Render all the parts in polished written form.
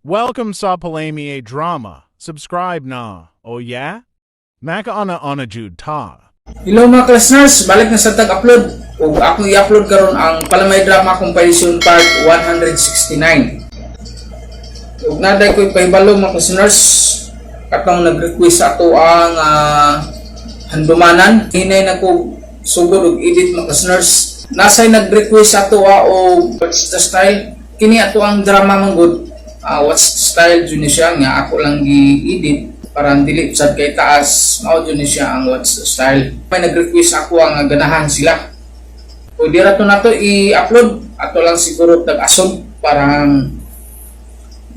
Welcome sa Palamye Drama. Subscribe na. Oh yeah? Makaana ana jud ta. Hello, mga listeners, balik na sa tag-upload. Ug akong i-upload karon ang Palamay Drama Compilation Part 169. Ug naday ko ipahibalo, mga listeners, katong nag-request sa ato ang handumanan. Hinay na ko sugod og edit, mga listeners. Nasay nag-request sa ato og "What's the style?" Kini ato ang drama man gud. "What's the style" jud ni siya nga ako lang gi-edit para dili sad kay taas, mao jud ni siya ang "What's the style." May nag-request ako ang ganahan sila. O di ra to nato i-upload, ato lang siguro tag-ason parang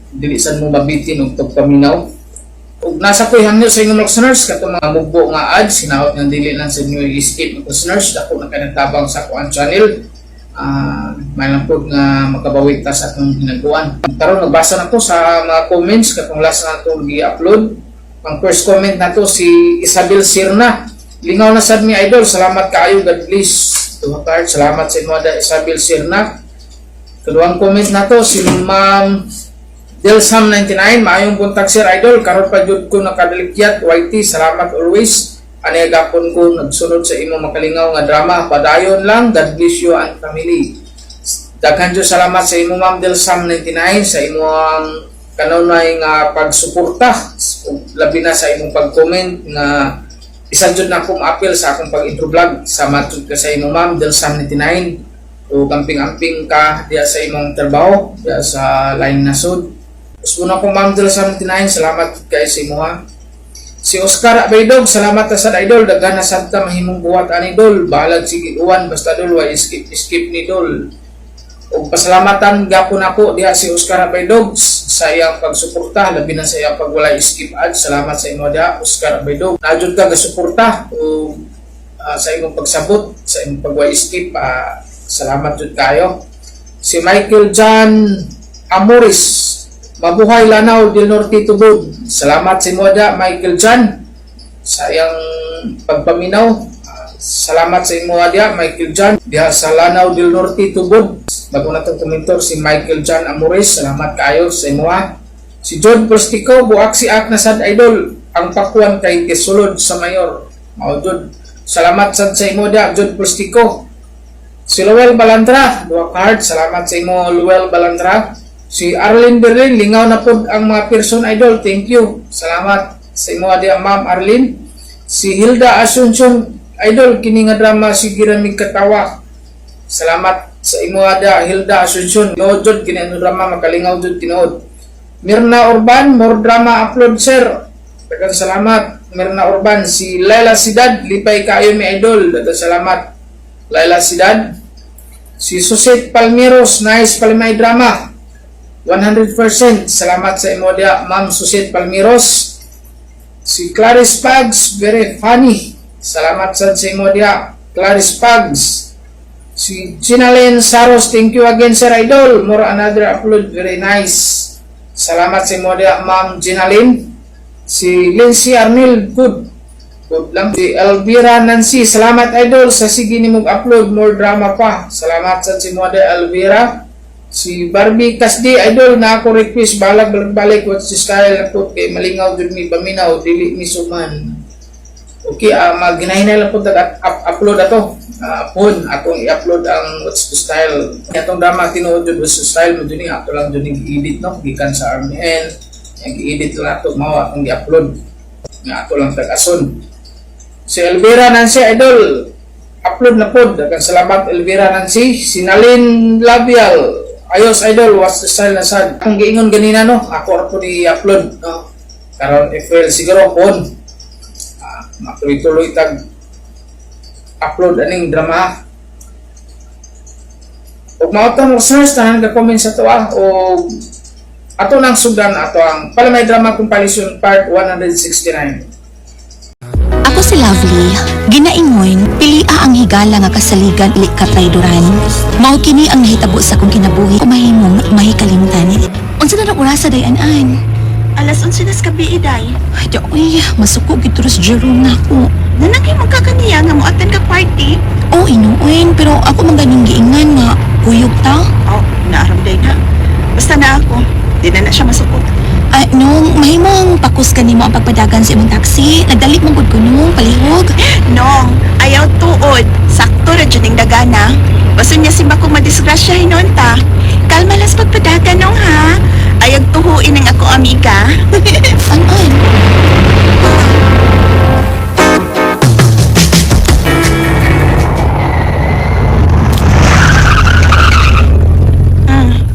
dili sad mo mabitin og tugpaminaw. Ug nasa ko'y hangyo sa inyong listeners katong mga mugbo nga ads, hinaot nga dili lang sa inyo i-skip, mga listeners, dako na kay tabang sa kuan channel. May lang pod nga makabawi ta sa atong ginagawan. Karon nagbasa na ko sa mga comments katong last na ato gi-upload. Ang first comment nato si Isabel Sirna. "Lingaw na sad mi, idol. Salamat kaayo. God bless." Duha card. Salamat sa imo da, Isabel Sirna. Kaduhang comment nato si Ma'am Delsam 99. "Maayong buntag, sir idol. Karon pa jud ko nakadalikyat YT. Salamat always. Ani gapon ko nagsunod sa imo makalingaw nga drama. Padayon lang. God bless you and family." Daghan jud salamat sa imo, Ma'am Delsam 99, sa imong kanunay nga pagsuporta ug labi na sa imong pag-comment nga isa jud na akong appeal sa akong pag-intro vlog. Sa matud ka sa imo, Ma'am Delsam 99, o amping-amping ka diya sa imong trabaho diya sa line nasod. Usbon ako, Ma'am Delsam 99, salamat kay sa imo ha. Si Oscar Abaydog, "Salamat ta sa idol, daghan na sad ta mahimong buhat ani, dol. Bahalag sige uwan, basta dol way skip skip ni dol." Ug pasalamatan gapon ako diha si Oscar Abaydog sa iyang pagsuporta, labi na sa iyang pagwalay skip ads. Salamat sa imo diha, Oscar Abaydog. Najud ka gasuporta ug sa imong pagsabot, sa imong pagwalay skip, salamat jud kayo. Si Michael John Amoris, "Mabuhay Lanao del Norte Tubod." Salamat sa imo diha, Michael John, sa iyang pagpaminaw. Salamat sa imo diha, Michael John, diha sa Lanao del Norte Tubod. Bago na itong komentor si Michael John Amores, salamat kaayo sa imo ha. Si John Postico, "Buak si Ak na sad, idol. Ang pakuan kay gisulod sa mayor." Mao jud. Salamat sad sa imo diha, John Postico. Si Luel Balandra, duha card. Salamat sa imo, Luel Balandra. Si Arlene Berlin, "Lingaw na pod ang mga person, idol. Thank you." Salamat sa imo diha, Ma'am Arlene. Si Hilda Asuncion, "Idol, kini nga drama sige ra mig katawa." Salamat sa imo diha, Hilda Asuncion. Tinuod jud kini ang drama, makalingaw jud tinuod. Mirna Urban, "More drama upload, sir." Daghang salamat, Mirna Urban. Si Laila Sidad, "Lipay kaayo mi, idol." Daghang salamat, Laila Sidad. Si Susit Palmeros, "Nice Palimay drama. 100%." Salamat sa imo diha, Ma'am Susit Palmeros. Si Clarice Pags, "Very funny." Salamat sad sa imo diha, Clarice Pags. Si Ginalyn Saros, "Thank you again, sir idol. More another upload, very nice." Salamat sa imo diha, Ma'am Ginalyn. Si Lindsay Arnil, "Good." Good lang. Si Elvira Nancy, "Salamat, idol, sa sige ni mong upload, more drama pa." Salamat sa imo diha, Elvira. Si Barbie Kasdi, "Idol, na ako request, balag balik "What's the style" na po kay malingaw jud mi paminaw, dili mi suman." Okay, maghinahinay lang po tag upload ato. Pon atong i-upload ang "What's the style." Atong drama tinuod jud "What's the style" mo jud ni ato lang jud ni i-edit no gikan sa RMN. Yang i-edit lang ato mao atong i-upload. Nga ato lang tag-ason. Si Elvira Nancy, "Idol, upload na pod." Daghang salamat, Elvira Nancy. Si Nalin Labial, "Ayos, idol, "What's the style" na sad." Akong giingon ganina no, ako ra po i-upload no. Karon April siguro pon. Matuloy-tuloy tag upload aning drama. Ug mao to, mga listeners, tanan ka comment sa tuwa og ato nang sugdan ato ang Palamay Drama Compilation Part 169. Ako si Lovely, ginaingon, pilia ang higala nga kasaligan ili katrayduran. Mao kini ang nahitabo sa akong kinabuhi, mahimong mahikalimtan. Unsa na ang orasa day, an-an? Alas 11 na sa gabi, iday. Ay, di, uy, masuko gid si Jerome nako. Nanagay mo ka kaniya nga mo attend ka party? Oh, inuin, pero ako man ganing giingnan nga kuyog ta. Oh, naaram day na. Basta na ako. Di na na siya masukot. Ah, nung mahimong pakus ka nimo ang pagpadagan sa imong taxi, nagdali man gud ko nung palihog. Nong, ayaw tuod. Sakto ra jud ning dagana. Baso niya si Bako madisgrasya hinon ta. Kalma las pagpadagan nong ha. Ayag tuhuin ang ako amiga. An-an.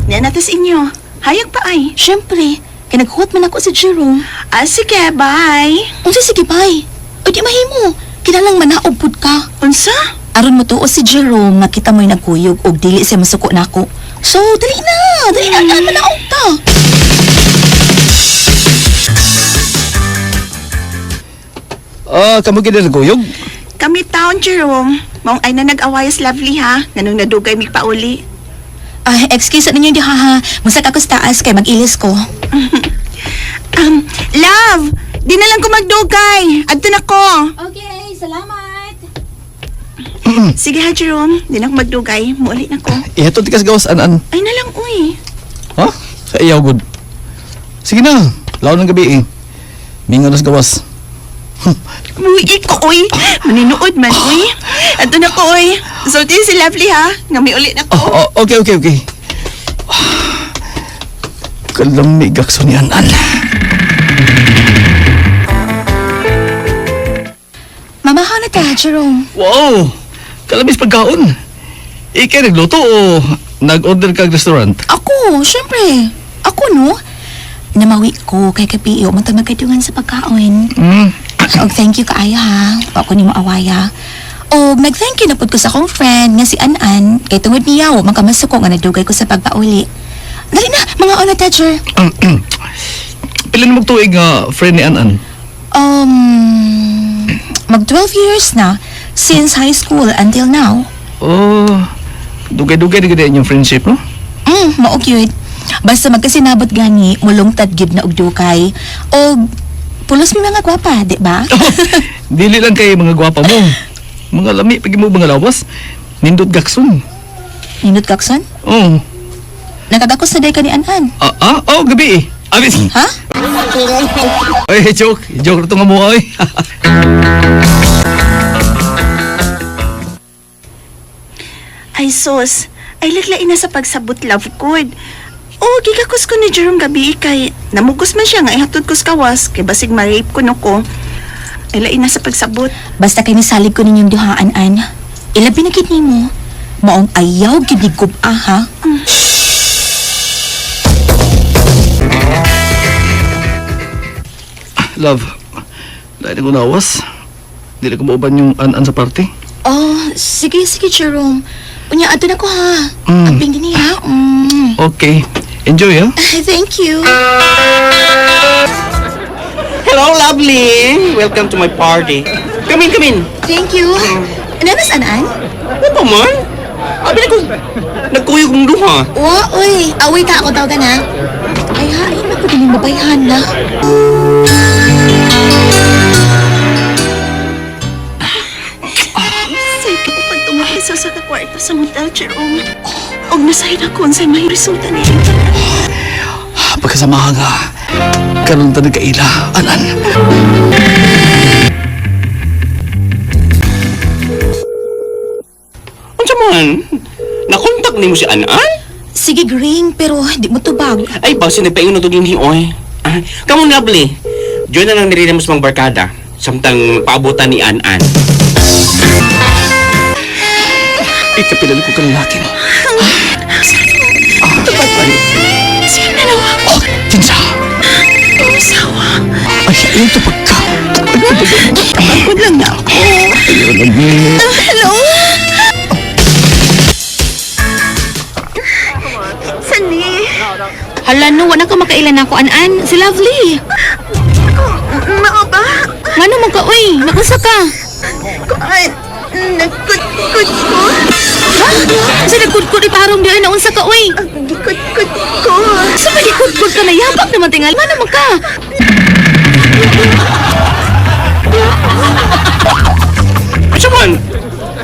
Niya na to sa inyo. Hayag pa ay. Syempre, kay naghuot man ako si Jerome. Ah, sige, bye. Unsa sige bay? O di mahimo. Kinalang manaog pud ka. Unsa? Aron mo tuo si Jerome nga kita mo'y nagkuyog og dili siya masuko nako. So, dali na! Dali na! Dali na! Manaog ta! Ah, kamo gid naguyog. Kami taon, Jerome. Maong ay na nag-awayas lovely ha. Nganong nadugay mig pauli. Ah, excuse na ninyo di ha ha. Musak ako sa taas kay mag-ilis ko. Love! Di na lang ko magdugay. Adto na ko. Okay, salamat. Sige ha, Jerome. Di na ko magdugay. Muuli na ko. Ihatod ka sa gawas an-an. Ay na lang, uy. Ha? Sa iyaw gud. Sige na, laon ng gabi eh. Mingaw na sa gawas. Uy, ko, uy. Maninuod man, uy. Adto na ko, uy. Sulti si Lovely ha. Nga may uli na ko. Oh, oh, okay, okay, okay. Kalamig akso ni An-an. Mamahaw na ta, Jerome. Wow! Kalabis pagkaon. Ikay nagluto o nag-order kag restaurant? Ako, syempre. Ako, no? Namawi ko kay kapiyo mo magkadungan sa pagkaon. Og thank you kaayo ha. Wa ko nimo awaya. Og nag-thank you na pud ko sa akong friend nga si An-An kay tungod niya wa man ka masuko nga nadugay ko sa pagpauli. Dali na, mga una ta, Jer. Pila na magtuig nga friend ni An-An? Mag 12 years na since high school until now. Oh, dugay-dugay na gid inyong friendship, no? Mao gyud. Basta magkasinabot gani, mulungtad gyud na og dukay. Og pulos mi mga gwapa, di ba? Dili lang kay mga gwapa mo. Mga lami pag mo mga lawas. Nindot gakson. Nindot kakson? Oh. Nakagakos na day ka ni An-An. Ah, ah, oh, gabi eh. Abis. Ha? Ay, joke. Joke na to nga mo, ay. Ay, sus. Ay, laglain na sa pagsabot, love good. Oh, gigakos ko ni Jerome gabi kay namugos man siya nga ihatod ko sa kawas kay basig ma-rape ko no ko. Ay, lain na sa pagsabot. Basta kay misalig ko ninyong duha, An-An. Ilabi na gid nimo. Maong ayaw gid ni gub-a, ha? Love, dahil ko nawas. Dili ko mauban yung an-an sa party. Oh, sige, sige, Jerome. Unya, adto na ko, ha? Mm. Amping din ha? Mm. Okay. Enjoy, ha? Thank you. Hello, lovely! Welcome to my party. Come in, come in. Thank you. Ano mas, An-An? Ano pa man? Abi na ko, nagkuyog mong duha. Wa, uy. Away ta ako tawagan, ha? Ay, ha, ay, naku, din mabayhan na. Say ko pag tumaki sa sa kwarto sa motel, Jerome. Og nasahin ako unsay may resulta niya. Pagkasamahan nga. Karoon ta nagkaila. An-an. Unsa man? Nakontak nimo si An-An? Sige, Green, pero di mo tubag. Ay, basta nagpaingon na to din oy. Ah, come on, lovely. Join na lang ni Rina mas mga barkada. Samtang paabutan ni An-An. Ikapilan ko kanilaki no. Siya na lang Oh, kinsa. ako asawa. Ay, ayun to pagka. Pagod lang na ako. Ayun, lagi. Hello? Sani? Hala, no, wala ka makailan ako, An-An. Si Lovely. Ako, mao ba? Ngano man ka, uy? Nakunsa ka? Kuan, nagkut-kut ko. Ha? Sa nagkudkod iparong di ay naunsa ka, uy? Ang gikut-kut ko. Sa magikudkod ka na yabak naman tingal. Ngano man ka? Unsa man?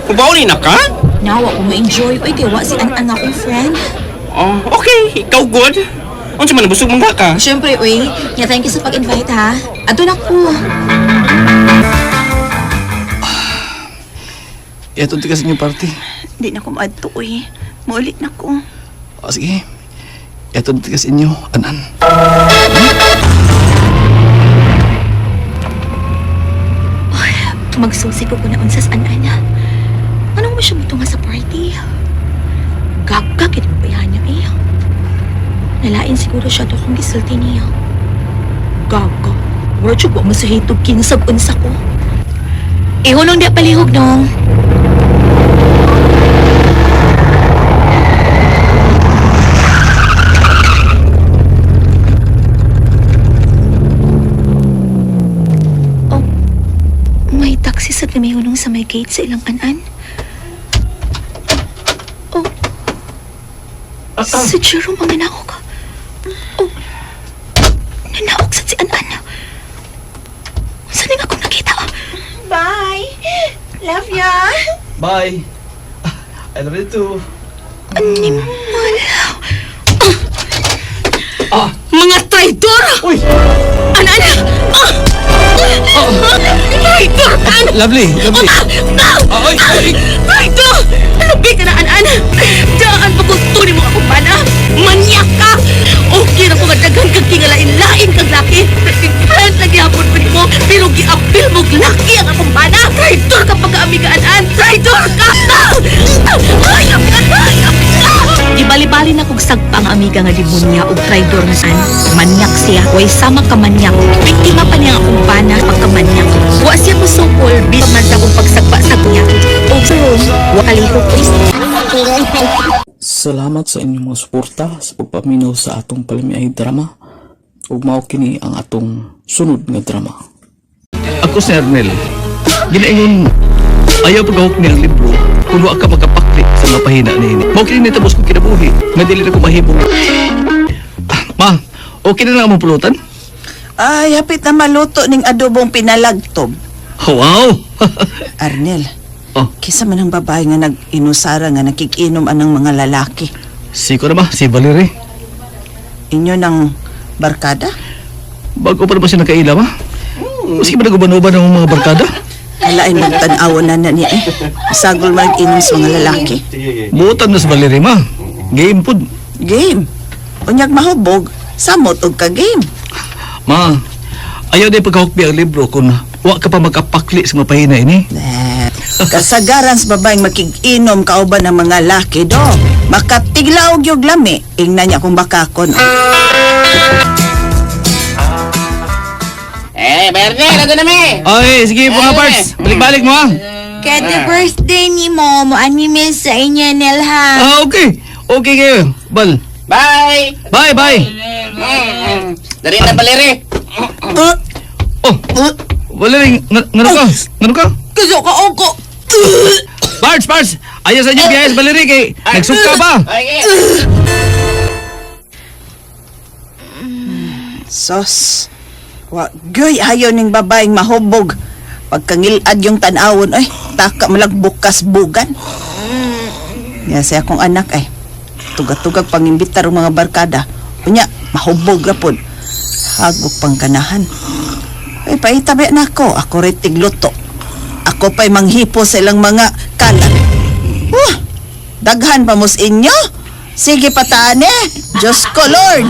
Mabauli na ka? Nawa ko ma-enjoy, uy, kay wa si An-An akong friend. Oh, okay. Ikaw good. Unsa man busog man ka? Siyempre, uy. Yeah, thank you sa pag-invite, ha? Ato na ko. Ito tika sa inyong party. Di na ko maadto uy. Maulit na ko. O, sige. Ito tika sa inyo, anan. Magsusi ko na unsas an-ana. Anong mo siya mutunga sa party? Gagag, ito ba niya eh? Nalain siguro siya to kung gisulti niya. Gaga. Wala siya mo sa hitog kinsag unsa ko. Ihulong di palihog nong. Oh, may taxi sa lumihulong sa may gate sa ilang anan. Oh, si Jerome ang nanaok. Oh, nanaok sa si Anan. Saan nga akong nakita? Bye. Love ya. Bye. I love you too. Animal. Ah! Mga traidor! Uy! Anan! Ah! Traidor ka! Lovely, lovely. Ah! Ay, ay! Traidor! Lubi ka na, Anan! Daan pagkutunin mo ako pana! Manyak ka! Okay na ko nga daghan kag kingalain-lain kag laki. Friend lagi hapon pa nimo, pero giapil mo laki ang akong bana. Traidor ka pagkaamiga, Anan! Traidor ka! Ay, ay, ay! Gibali-bali na kog sagpa ang amiga nga demonya og traidor nga an. Manyak siya, way sama ka manyak. Biktima pa niya ang akong bana pagkamanyak. Wa siya mosukol bisan man sa akong pagsagpa sa niya. Og room, wa kalihok is. Salamat sa inyong mga suporta sa pagpaminaw sa atong palamiay drama ug mao kini ang atong sunod nga drama. Ako si Arnel. Ginaingon ayaw pagahok ni ang libro kung wa ka makapakli sa mga pahina niini. Mao kini nitabo kong kinabuhi nga dili na ko mahimong. Ah, ma, okay na lang ang pulutan? Ay, hapit na maluto ning adobong pinalagtob. Wow! Arnel, Oh. kisa man ang babae nga nag-inusara nga nakikinom anang mga lalaki. Siko na ba? Si Valerie. Inyo ng barkada? Bago pa na ba siya nakaila ba? Maski ba naguban-uban ang mga barkada? Alain magtan-awan na na niya eh. Sagol mag-inom sa mga lalaki. Butan na si Valerie ma. Game pod. Game. Unyag mahubog, samot og ka game. Ma, ayaw na pagkahukbi ang libro kung wa ka pa magkapakli sa mga pahina ini. Eh, kasagaran sa babaeng makikinom kauban ng mga laki do. Makatigla og yung lami. Ingnan niya kung bakakon. Eh, Berne, lago na mi. Ay, sige mga parts. Balik-balik mo ah. Kada birthday ni mo, mo anime sa inyo Nel ha. Ah, okay. Okay kayo. Bal. Bye. Bye, bye. Dari na Valerie. Oh, Valerie, ngano ka? Ngano ka? Gusto ka ko. Parts, parts. Ayaw sa inyo biyahe si Valerie kay nagsuka pa. Ay, Sos. Wa goy ayo ning babaeng mahubog. Pagkangilad yung tanawon ay taka malag bukas bugan. Ya sa akong anak ay tugag-tugag pangimbitar og mga barkada. Unya mahubog ra pod. Hagok pang ganahan. Ay paitabi na ako, ako rin tigluto. Ako pa'y manghipo sa ilang mga kalat. Huh, daghan pa mos inyo. Sige pataan eh. Diyos ko Lord.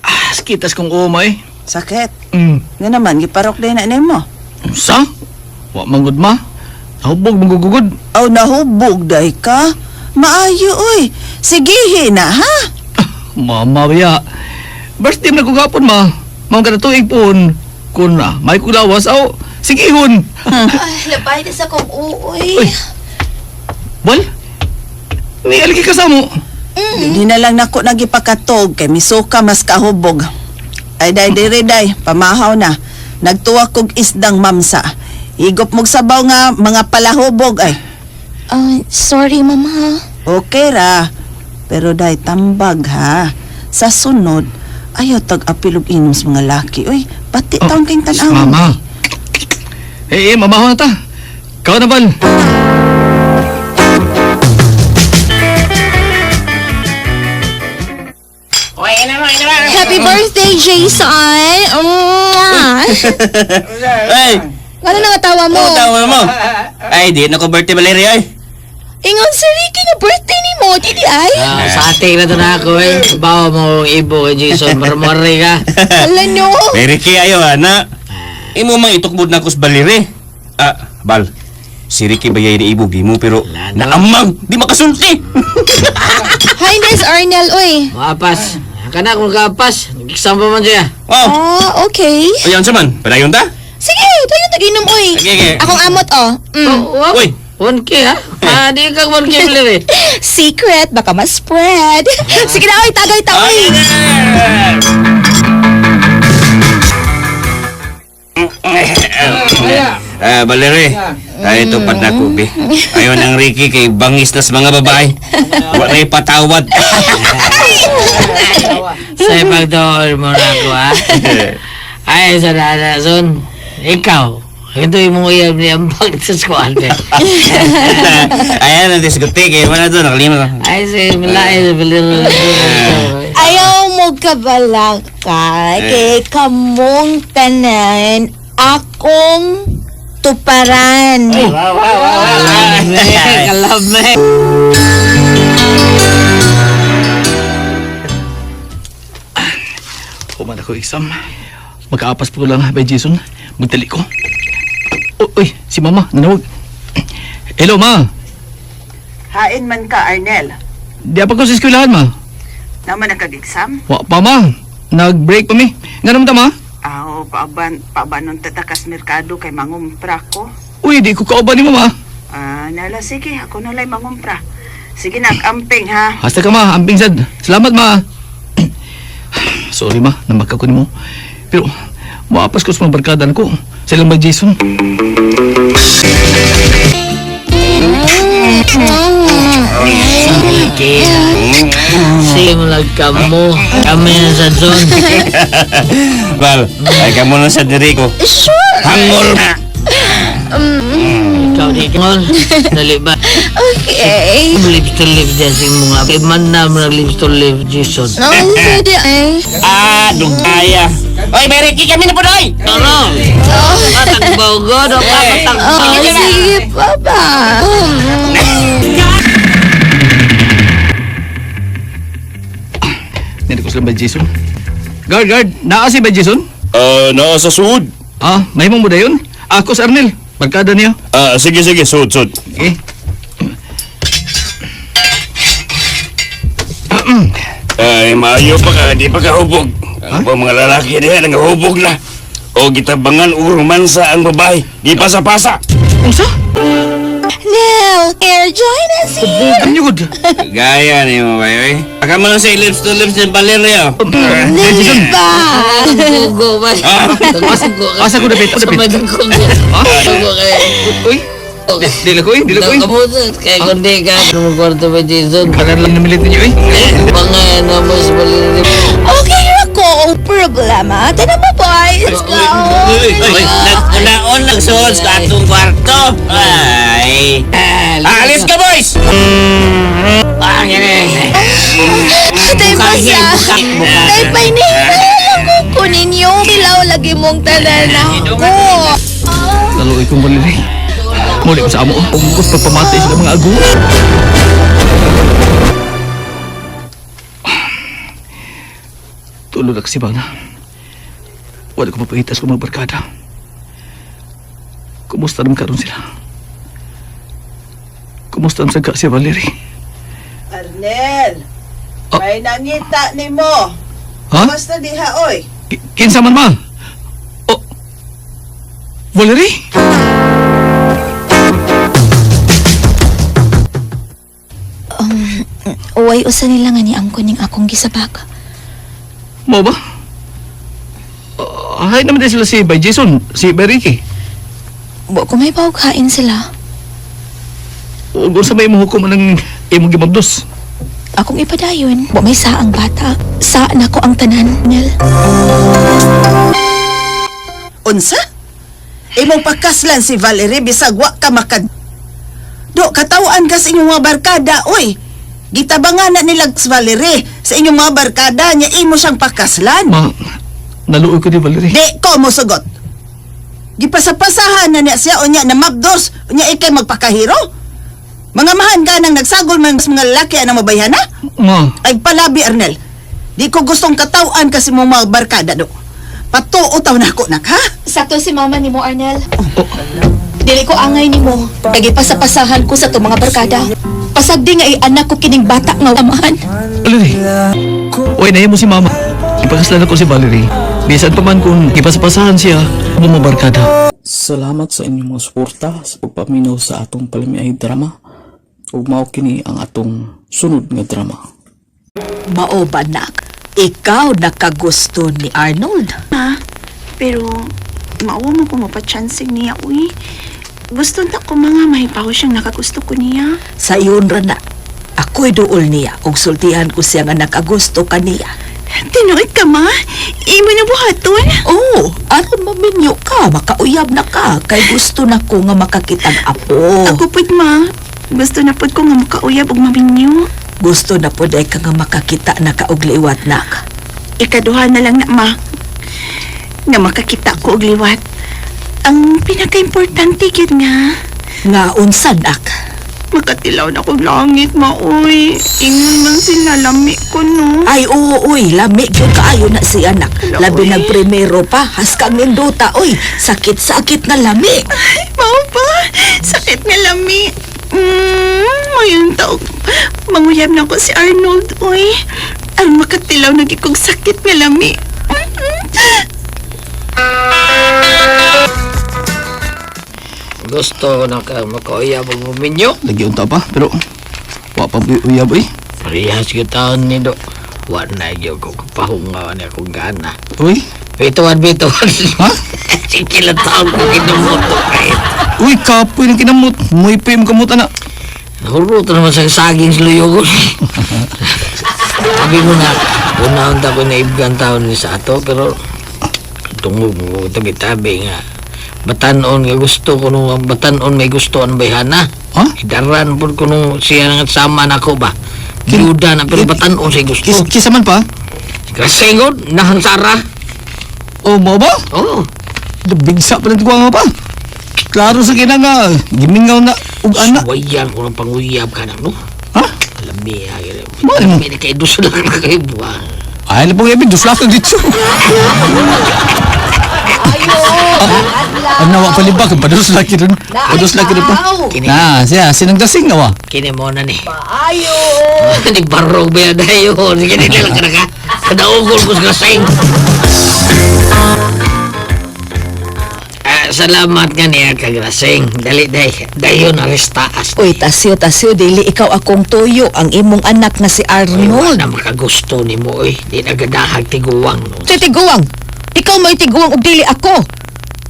Ah, kitas kong umay. Sakit. Mm. Nga naman, giparok din na nimo. Sa? Wa manggod ma. Nahubog manggugugod. Aw, nahubog day ka. Maayo, oy. Sige na, ha? Mama biya. Birthday man ko gapon ma. Mao ka na tuig poon. Kun na, may kulawas aw. Sige hun. Ay, labay na sa kong uuy. Uy. Bal? Ni aligi ka sa mo. Hindi na lang nako nagipakatog kay misuka mas kahubog. Ay day dire day, pamahaw na. Nagtuwa kog isdang mamsa. Igop mog sabaw nga mga palahubog ay. Ah, sorry mama. Okay ra. Pero day tambag ha. Sa sunod, ayaw tag apil og inom sa mga laki. Uy, pati Oh, taon kayong tan-awon. Mama. Eh, eh, mamaho na ta. Kau na bal. Happy birthday, Jason! Mwah! Ay, Ano na nga tawa mo? oh, tawa mo. Ay, di na ko birthday Valerie ay. Ingon si Ricky nga birthday ni mo, di di ay? Ah, sa ating na to na ako eh. Bawa mo ang ibo kay Jason. Marmari ka. Ala no. May Ricky ayo ana. Imo mang itukbod na ko sa Valerie. Ah, Bal. Si Ricky bayay ni ibo gimo pero naamang di makasulti. Hi, Miss Arnel, oy. Maapas. Kana kung kaapas. Nag-exam pa man siya. Oh, Ah, okay. ayan sa man. Padayon ta? Sige, tayo taginom, oy. Sige, sige. Akong amot, oh. Oh, Uy. 1K ha? Ah, di ka 1K Valerie. Secret, baka ma-spread. Sige na, oy, tagay ta, oy. Ah, Valerie. Ay, ito pad na ko, be. Ayon ang Ricky kay bangis na sa mga babae. Wa na ipatawad. Sa pagdool mo na ako ha? Ay, sa nana, son. Ikaw. Ito yung mga iyam ni Ambag sa squad. Ayan ang diskotek eh. Wala doon, nakalima. Ay, si Milay, si Valerie. Ayaw mo kabalaka, kay kamong tanan, akong tuparan. Kalame, kalame. Human ako exam. Magkaapas po lang by Jason. Magdali ko. Oh, uy, si mama, nanawag. Hello, ma. Hain man ka, Arnel. Di pa ko sa eskwelahan, ma. Naman nakag-exam? Wa pa, ma. Nag-break pa mi. Nga naman ta, ma? Aw, paaban, paabanon tatakas merkado kay mangumpra ko. Uy, di ko kauban ni mama. Ah, nala, sige, ako nalay mangumpra. Sige, nag-amping ha. Hasta ka, ma. Amping sad. Salamat, ma. Sorry, ma. Namagka ko nimo. Pero, maapas ko sa mga barkada ko. Sila ba, Jason? Sige. Sige mo lang kamo. Kami na sa zone. Bal, ay kamo na sa diri ko. Sure. Hangol na. Ikaw di ka. Dali ba? Okay. Lips to lips dyan sa mga. Kay man na mo nag lips to lips, Jason. No, sige ay. Ah, dugaya. Oy, may Ricky kami na po, oy! Ano? Matagbaw ko. No, Oh, matagbaw. sige, papa. Nandito ko sila ba, Jason? Guard, guard. Naa si ba, Jason? Ah, naa sa suod. Ah, mahimong mo dayon. Ako sa Arnel. Barkada niya. Ah, sige sige, suod suod. Okay. Ay, maayo pa ka, di pa ka hubog. Ang ba mga lalaki diha nangahubog na. O gitabangan o romansa ang babae. Di pasa-pasa. Unsa? Nel, here, join us here. Ano yun? Gaya ni mo ba, oy? Aka mo lang sa lips to lips ni Valerio. Dali ba? Gugo ba? Gugo ka. Asa ko dapit? Ako dapit. Sabay gugo. Gugo kayo. Uy, dili ko, eh, dili ko. Eh. Nakamutot. Kaya kundi ka. Anong kwarto ba, Jason? Kanan lang namilit ninyo eh. Bangayan na mo sa Valerie. Okay ako, ang problema. Tara mo, boys. Go. Oy, nagkunaon nagsuod sa atong kwarto. Ay. Alis ka, boys! Ah, gini. Tay pa sa. Tay pa ni. Alam ko kunin yung ilaw lagi mong tanan ako. Lalo ikong Valerie. Muli ko sa amo. Ungkos pagpamatay sila mga ago. Tulog na kasi ba na? Wala ko mapahitas ko mga barkada. Kumusta naman karon sila? Kumusta naman sa si Valerie? Arnel, Ah. may nangita ni mo. Ha? Basta diha, oy. Kinsa man ma? Oh. Valerie? Uway, usa nila nga ni ang kuning akong gisabak. Mo ba? Hay naman din sila si Bay Jason, si Bay Ricky. Wa ko may paughain sila. Ug unsa may imong hukom anang imong gimabdos? Akong ipadayon. Wa may sa ang bata. Sa nako ang tanan, Nel. Unsa? Imong pakaslan si Valerie bisag wa ka makad. Do katawaan ka sa inyong mga barkada, oy. Gitabangan na nila si Valerie sa Sa inyong mga barkada niya imo siyang pakaslan. Ma, naluoy ko ni Valerie. Di ko mosugot. Gipasapasahan na niya siya unya na mapdos, unya ikay magpakahiro. Mga mahan ka nang nagsagol man sa mga lalaki anang mabayhana? Ma, Ay palabi, Arnel. Di ko gustong katawan kasi mo mga barkada do. Patuo taw na ako, nak, ha? Sakto si mama nimo, Arnel. Dili ko angay nimo. Nagipasapasahan ko sa itong mga barkada. Pasagdi nga anak ko kining bata nga amahan. Valerie. Uy, naya mo si Mama. Ipakaslan ako si Valerie. Bisan pa man kung ipasapasahan siya, bumabarkada. Salamat sa inyong mga suporta sa pagpaminaw sa atong palamiay drama. Ug mao kini ang atong sunod nga drama. Mao ba, nak? Ikaw nakagusto ni Arnold. Ha? Pero, mauwa mo ko mapachansing niya, uy. Gusto na ko mga mahipaw siyang nakagusto ko niya. Sa iyon ra na. Ako'y duol niya ug sultihan ko siya nga nakagusto ka niya. Tinuod ka, ma? Imo na buhaton? Oo, aron maminyo ka, makauyab na ka, kay gusto na ko nga makakitag apo. Ako pud, ma. Gusto na pud ko nga makauyab og maminyo. Gusto na po day ka nga makakita na ka og liwat nak. Ikaduha na lang na, ma. Nga makakita ko og liwat. Ang pinaka-importante gyud nga, Nga unsa nak? makatilaw na kog langit, ma, uy. Ingon man sila, lami ko, no? Ay oo, uy, lami gyud kaayo na si anak. Ala, Labi uy. nag primero pa, haskang ninduta, uy, sakit-sakit nga lami. Ay, mao ba? Sakit nga lami. Mayon taog. Manguyab na ko si Arnold, uy. Ang makatilaw na gyud kog sakit nga lami. Gusto ko na ka makauyab og muminyo. Lagi unta pa, pero wa pa uyab eh. Parehas gyud taon ni do. Wa na gyud ko kapahungaw ni akong gana. Uy, Bituan, bituan. Ha? Sige lang taon ko kinumuto kahit. Uy, kapoy ng kinamot. Muy pa yung kamot, anak. Nahurot na naman sa saging sa luyogon. Sabi mo na, unahon ta ko na ibgan taon ni sa ato, pero tungog mo tabi-tabi nga. Batanon nga gusto ko nung batanon may gusto ang bayhana. Ha? Idaran po ko nung siya nga sama na ko ba. Duda na pero batanon siya gusto. Kisa man pa? Kasengod, nahangsara. O, mao ba? Oo. Bigsa pa na nga pa. Klaro sa kina nga, gimingaw na ug anak. Suwayan ko ng panguyab ka na, no? Ha? Lami, ha? Mao mo? May kay dusa lang na kayo buwa. Ay, labong yabi, dusla ka dito. Ang nawa palibak, padus laki rin. Padus laki rin pa. Na, siya, sinang dasing nawa. Kini mo na ni. Maayo! Ni barog ba yan dayon? Sige, di lang ka na ka. Kadaugol ko sa kasing. Ah, salamat nga niya kagrasing. Dali, day. Dayon arestaas. Uy, tasyo, tasyo, dili ikaw akong tuyo, ang imong anak na si Ay, Arnold. wala makagusto ni mo, oy. Di nagadahag tiguang, no? Si Tiguang, ikaw may tiguang ug dili ako.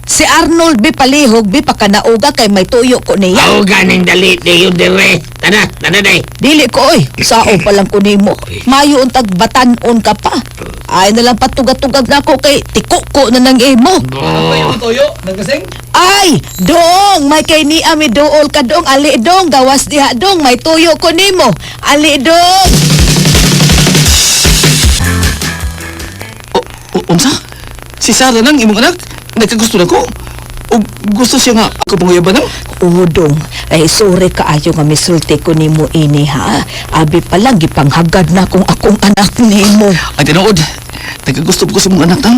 Si Arnold bi palihog bi pakanauga kay may tuyo ko niya. Aw, ganing dali, dayon dire. Tana, tana, day. Dili ko oy, sao pa lang ko nimo. Mayo untag batan-on ka pa. Ay na lang patugag-tugag nako kay tiko ko na nang imo. Oh. Toyo, nagkasing? Ay, dong, may kay ni ami dool ka dong, ali dong, gawas diha dong, may tuyo ko nimo. Ali dong. O, unsa? Si Sarah nang imong anak, nagkagusto na ko. O gusto siya nga ako panguyaban nang? Oo, dong. Ay, sorry kaayo nga misulti ko nimo ini ha. Abi pa lang gipanghagad na kung akong anak nimo. Ay, tinuod. Nagkagusto ko sa imong anak nang.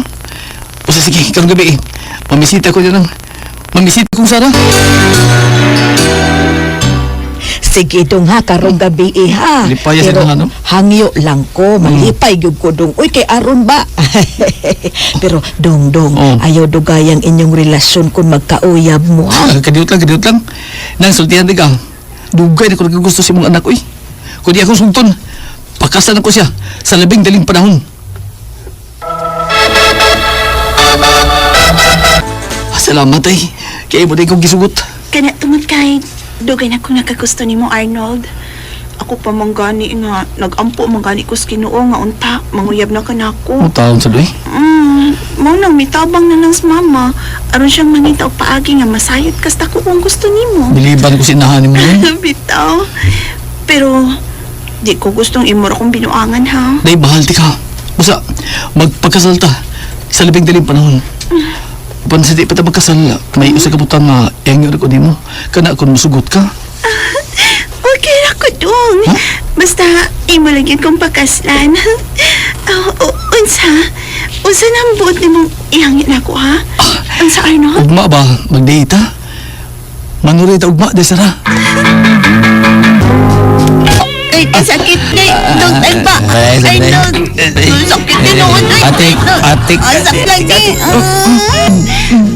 O sige, karong gabi eh. Mamisita ko niya nang. Mamisita kong Sarah. Sige dong ha, karong gabi eh, ha. Lipaya sa Pero dong, ano? hangyo lang ko, malipay gyud ko dong. Uy, kay aron ba? Pero dong dong, Oh. ayaw dugayang inyong relasyon kung magkauyab mo ha. Ah, kadiyot lang, kadiyot lang. Nang sultihan di ka. Dugay na ko nagkagusto sa imong anak, uy. Kung di akong sugton, pakasan ako siya sa labing daling panahon. Ah, salamat ay. Kaya mo na ikaw gisugot. Kana tungod kay dugay na kong nakagusto nimo Arnold. Ako pa man gani nga nagampo man gani ko sa Ginoo nga unta manguyab na kanako. Ang taon sa doy. Mao nang mitabang na lang sa mama aron siyang mangita og paagi nga masayod kasta ko kung gusto nimo. Biliban ko sinahan mo yun. Bitaw. Pero Di ko gustong imura kong binuangan ha. Day, bahal ti ka. Basta, magpagkasal ta sa labing daling panahon. Upan sa di pa ta magkasal, may usa ka butang nga iyang ko nimo. Kana kung musugot ka. Okay ra ko dong. Basta imo lang yun kong pakaslan. Oh, oh, unsa? Unsa na ang buot nimong ihangin ako ha? Unsa Arnold? Ugma ba? Magdate ta? Manuray ta ugma, day sara. Ay, kasakit kay Dong ay ba? Ay, Ay, ay, dong. Sakit tinuod. Ay, Atik, atik, Asak lagi. Ah.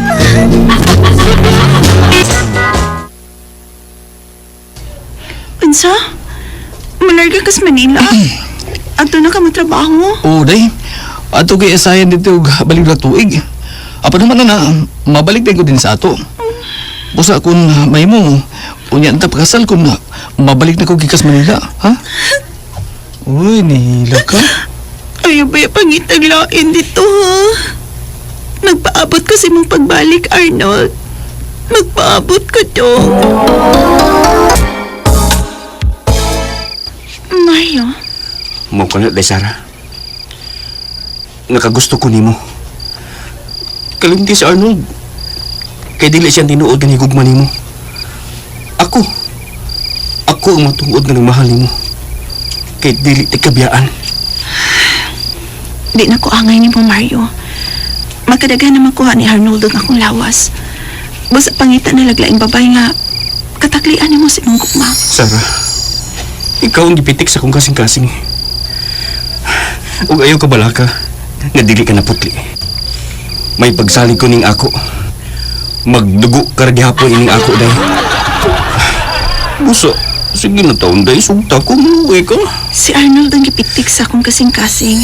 Unsa? Malarga kas Manila. Ato na ka matrabaho. Oo, day. Ato kay asayan dito og balik na tuig. Apa naman na na, mabalik din ko din sa ato. Busa kung may mo, unya ta pagkasal kung mabalik na ko gikas Manila, ha? Uy, nihila ka. Ayaw ba yung pangitag lain dito ha? Magpaabot ka sa imong pagbalik, Arnold. Magpaabot ka dong. Mario, Mo ko na, Day Sara. Nakagusto ko nimo. Kalimti si Arnold. Kay dili siya tinuod nga higugma nimo. Ako. Ako ang matuod nga nagmahal nimo. Kay dili ti kabiyaan. di na ko angay nimo, Mario. Makadaghan na makuha ni Arnold ang akong lawas. Basta pangita na laglaing babay nga kataklian nimo sa imong gugma. Sara, ikaw ang gipitik sa akong kasing-kasing. Ug ayaw ka balaka, nga dili ka naputli. May pagsalig ko ning ako. Magdugo ka ra gihapon ining ako day. Busa, sige na taon day, sugta ko, maluwi ka. Si Arnold ang gipitik sa akong kasing-kasing.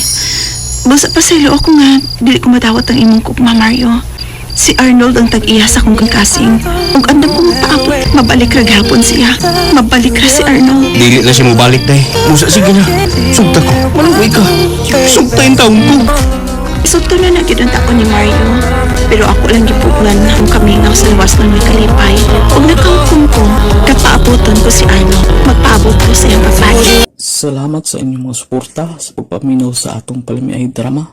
Basta pasaylo ako nga, dili ko madawat ang imong gugma, Mario. Si Arnold ang tag-iya sa akong kasing. Ug andam ko magpaabot, mabalik ra gihapon siya. Mabalik ra si Arnold. Dili na siya mobalik day. Busa, sige na, sugta ko, maluwi ka. Sugta yung taon ko. Isugto na na gyud ang taon ni Mario. Pero ako lang gipugnan ang kamingaw sa luwas ng may kalipay. Ug nakahukom ko, kapaaboton ko si Arnold. Magpaabot ko sa iyang pagbalik. Salamat sa inyong mga suporta sa pagpaminaw sa atong palamiay drama.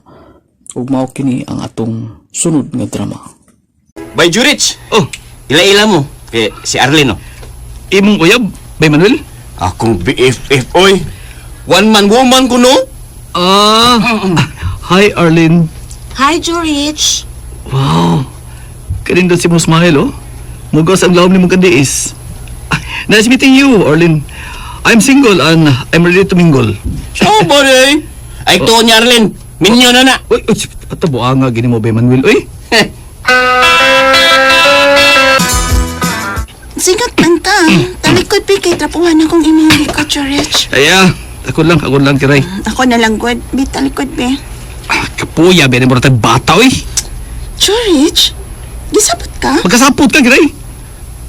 Ug mao kini ang atong sunod nga drama. By Jurich! Oh, Ila-ila mo. Kay si Arlene, oh. Imong uyab, Bay Manuel? Akong BFF, oy. One man woman ko, no? Ah, hi Arlene. Hi, Jurich. Wow. Kanindot si mo smile, oh. Mugaw sa ang lawom ni mong kandiis. Ah, nice meeting you, Arlene. I'm single and I'm ready to mingle. Oh, buddy. Ay, tuon niya, Arlene. Minyo na na. Uy, uy, patabo nga gini mo, Bay Manuel. Uy, Singat man ta. Talikod pi kay trapuhan akong imong likod, Jurich. Aya, ako lang, kiray. Ako na lang, God. Bi, talikod, bi. Ah, kapuya, be, mo tayo bata, uy. Jurich, gisabot ka? Magkasapot ka, kiray.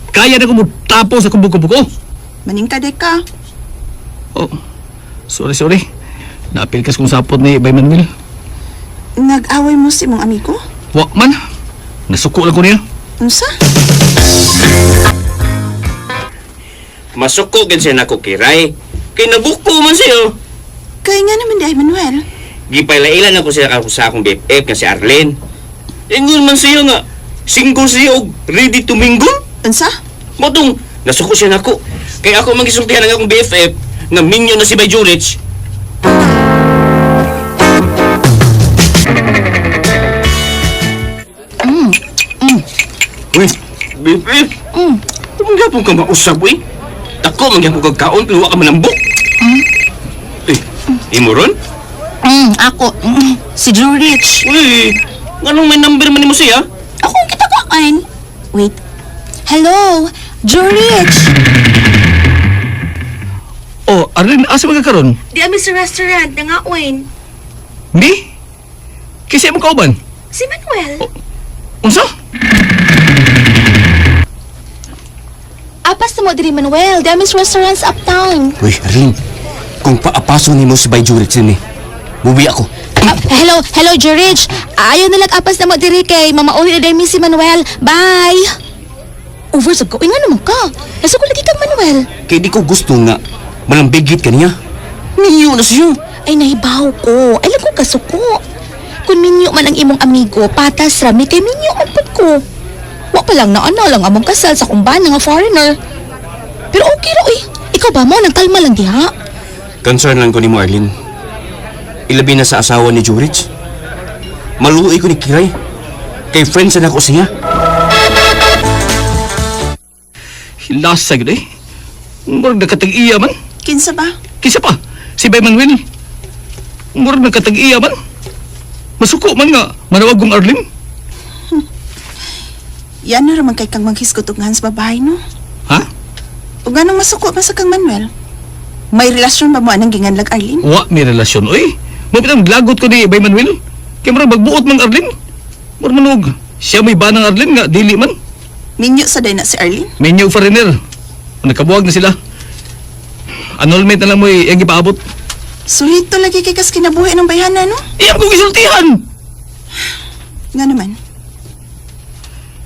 Kaya na ko mo tapos akong buko-buko. Maningkade ka. Oh, sorry, sorry. Naapil kas kong sapot ni Bay Manuel. Nag-away mo si mong amigo? Wa man. Nasuko lang ko niya. Unsa? Masuko gid siya nako kiray. Kay nabuko man siya. Kaya nga naman di ay Manuel. Gipailailan ako siya ako sa akong BFF nga si Arlene. Ingon man siya nga single siya og ready to mingle. Unsa? Motong nasuko siya nako. Kay ako magisultihan ang akong BFF nga minyo na si Bay Jurich. Uy, BFF. Mm. Mangyapon ka mausap, uy. Dako, mangyapon kag kaon, pero wa ka manambok. Eh, imo ron? Ako. Si Jurich. Uy, nganong may number man nimo siya? Ako ang kita kain. Wait. Hello, Jurich. Oh, Arlene, asa ba ka karon? Di ami sa restaurant, nangaoin. Mi? Kasi mo kauban? Si Manuel. Unsa? Apas na mo diri Manuel, di ami sa restaurant sa uptown. Uy, Arlene, kung paapaso nimo si Bay Jurich ni, mubi ako. Ah, hello, hello Jurich. Ayaw na lang apas na mo diri kay Mama Oli na mi si Manuel. Bye. Over sa ko, nga naman ka. Nasa ko lagi kang Manuel. Kay di ko gusto nga malambigit ka niya. Minyo na siya. Ay, nahibaw ko. Alam ko kasuko. Kung minyo man ang imong amigo, patas rami kay minyo ang pud ko. Wa pa lang na ano lang among kasal sa kumbana nga foreigner. Pero okay ra oy. Ikaw ba mo nang kalma lang diha? Concern lang ko ni mo, Arlene. Ilabi na sa asawa ni Jurich. Maluoy ko ni Kiray. Kay friends na ako siya. Hilasa gid eh. Murag nagkatag-iya man. Kinsa ba? Kisa pa, si Bay Manuel. Murag nagkatag-iya man. Masuko man nga, manawag kong Arlene. Yan na raman kay kang maghisgot og sa babae, no? Ha? Ug anong masuko man sa kang Manuel? May relasyon ba mo anang ginganlag Arlene? Wa may relasyon, oy. Mapit ang lagot ko ni Bay Manuel. Kaya murag magbuot mang Arlene. Murag manog. Siya may banang Arlene nga, dili man. Minyo sa day na si Arlene? Minyo foreigner. Nagkabuwag na sila. Annulment na lang mo iyang ipaabot. Sulito lagi kay kas kinabuhi ng bayhana, no? Iyang kong isultihan! Nga naman.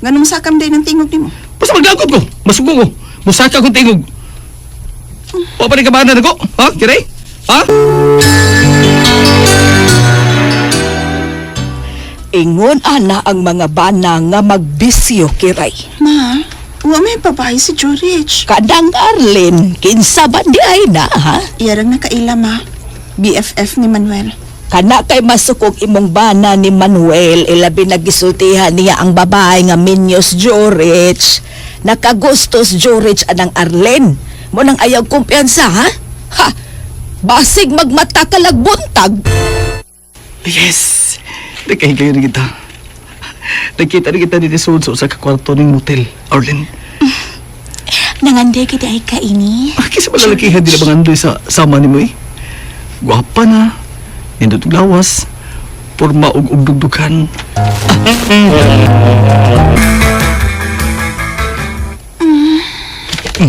Nga nung sakam day ng tingog nimo. Basta maglagot ko. Masuko ko. Musaka kong tingog. Wa pa rin kabahan na ko. Ha? Kiray? Ha? Ingon ana ang mga bana nga magbisyo kiray. Ma, wa may babae si Jurich. Kadang Arlene, kinsa ba di ay na ha? Iyarang nakaila, ma. BFF ni Manuel. Kana kay masukog imong bana ni Manuel, ilabi nagisultihan niya ang babae nga Minyos Jurich. Nakagustos Jurich anang Arlene. Mo nang ayaw kumpiyansa ha? Ha! Basig magmata ka buntag. Yes! Nagkahigayon na kita. Nagkita na kita dito sa sa kakwarto ng motel, Arlene. Nangande kita ay kaini. Ah, kisa malalakihan din na bang andoy sa sama ni mo eh. Gwapa na. Nindot og lawas. Porma og ugdugdugan.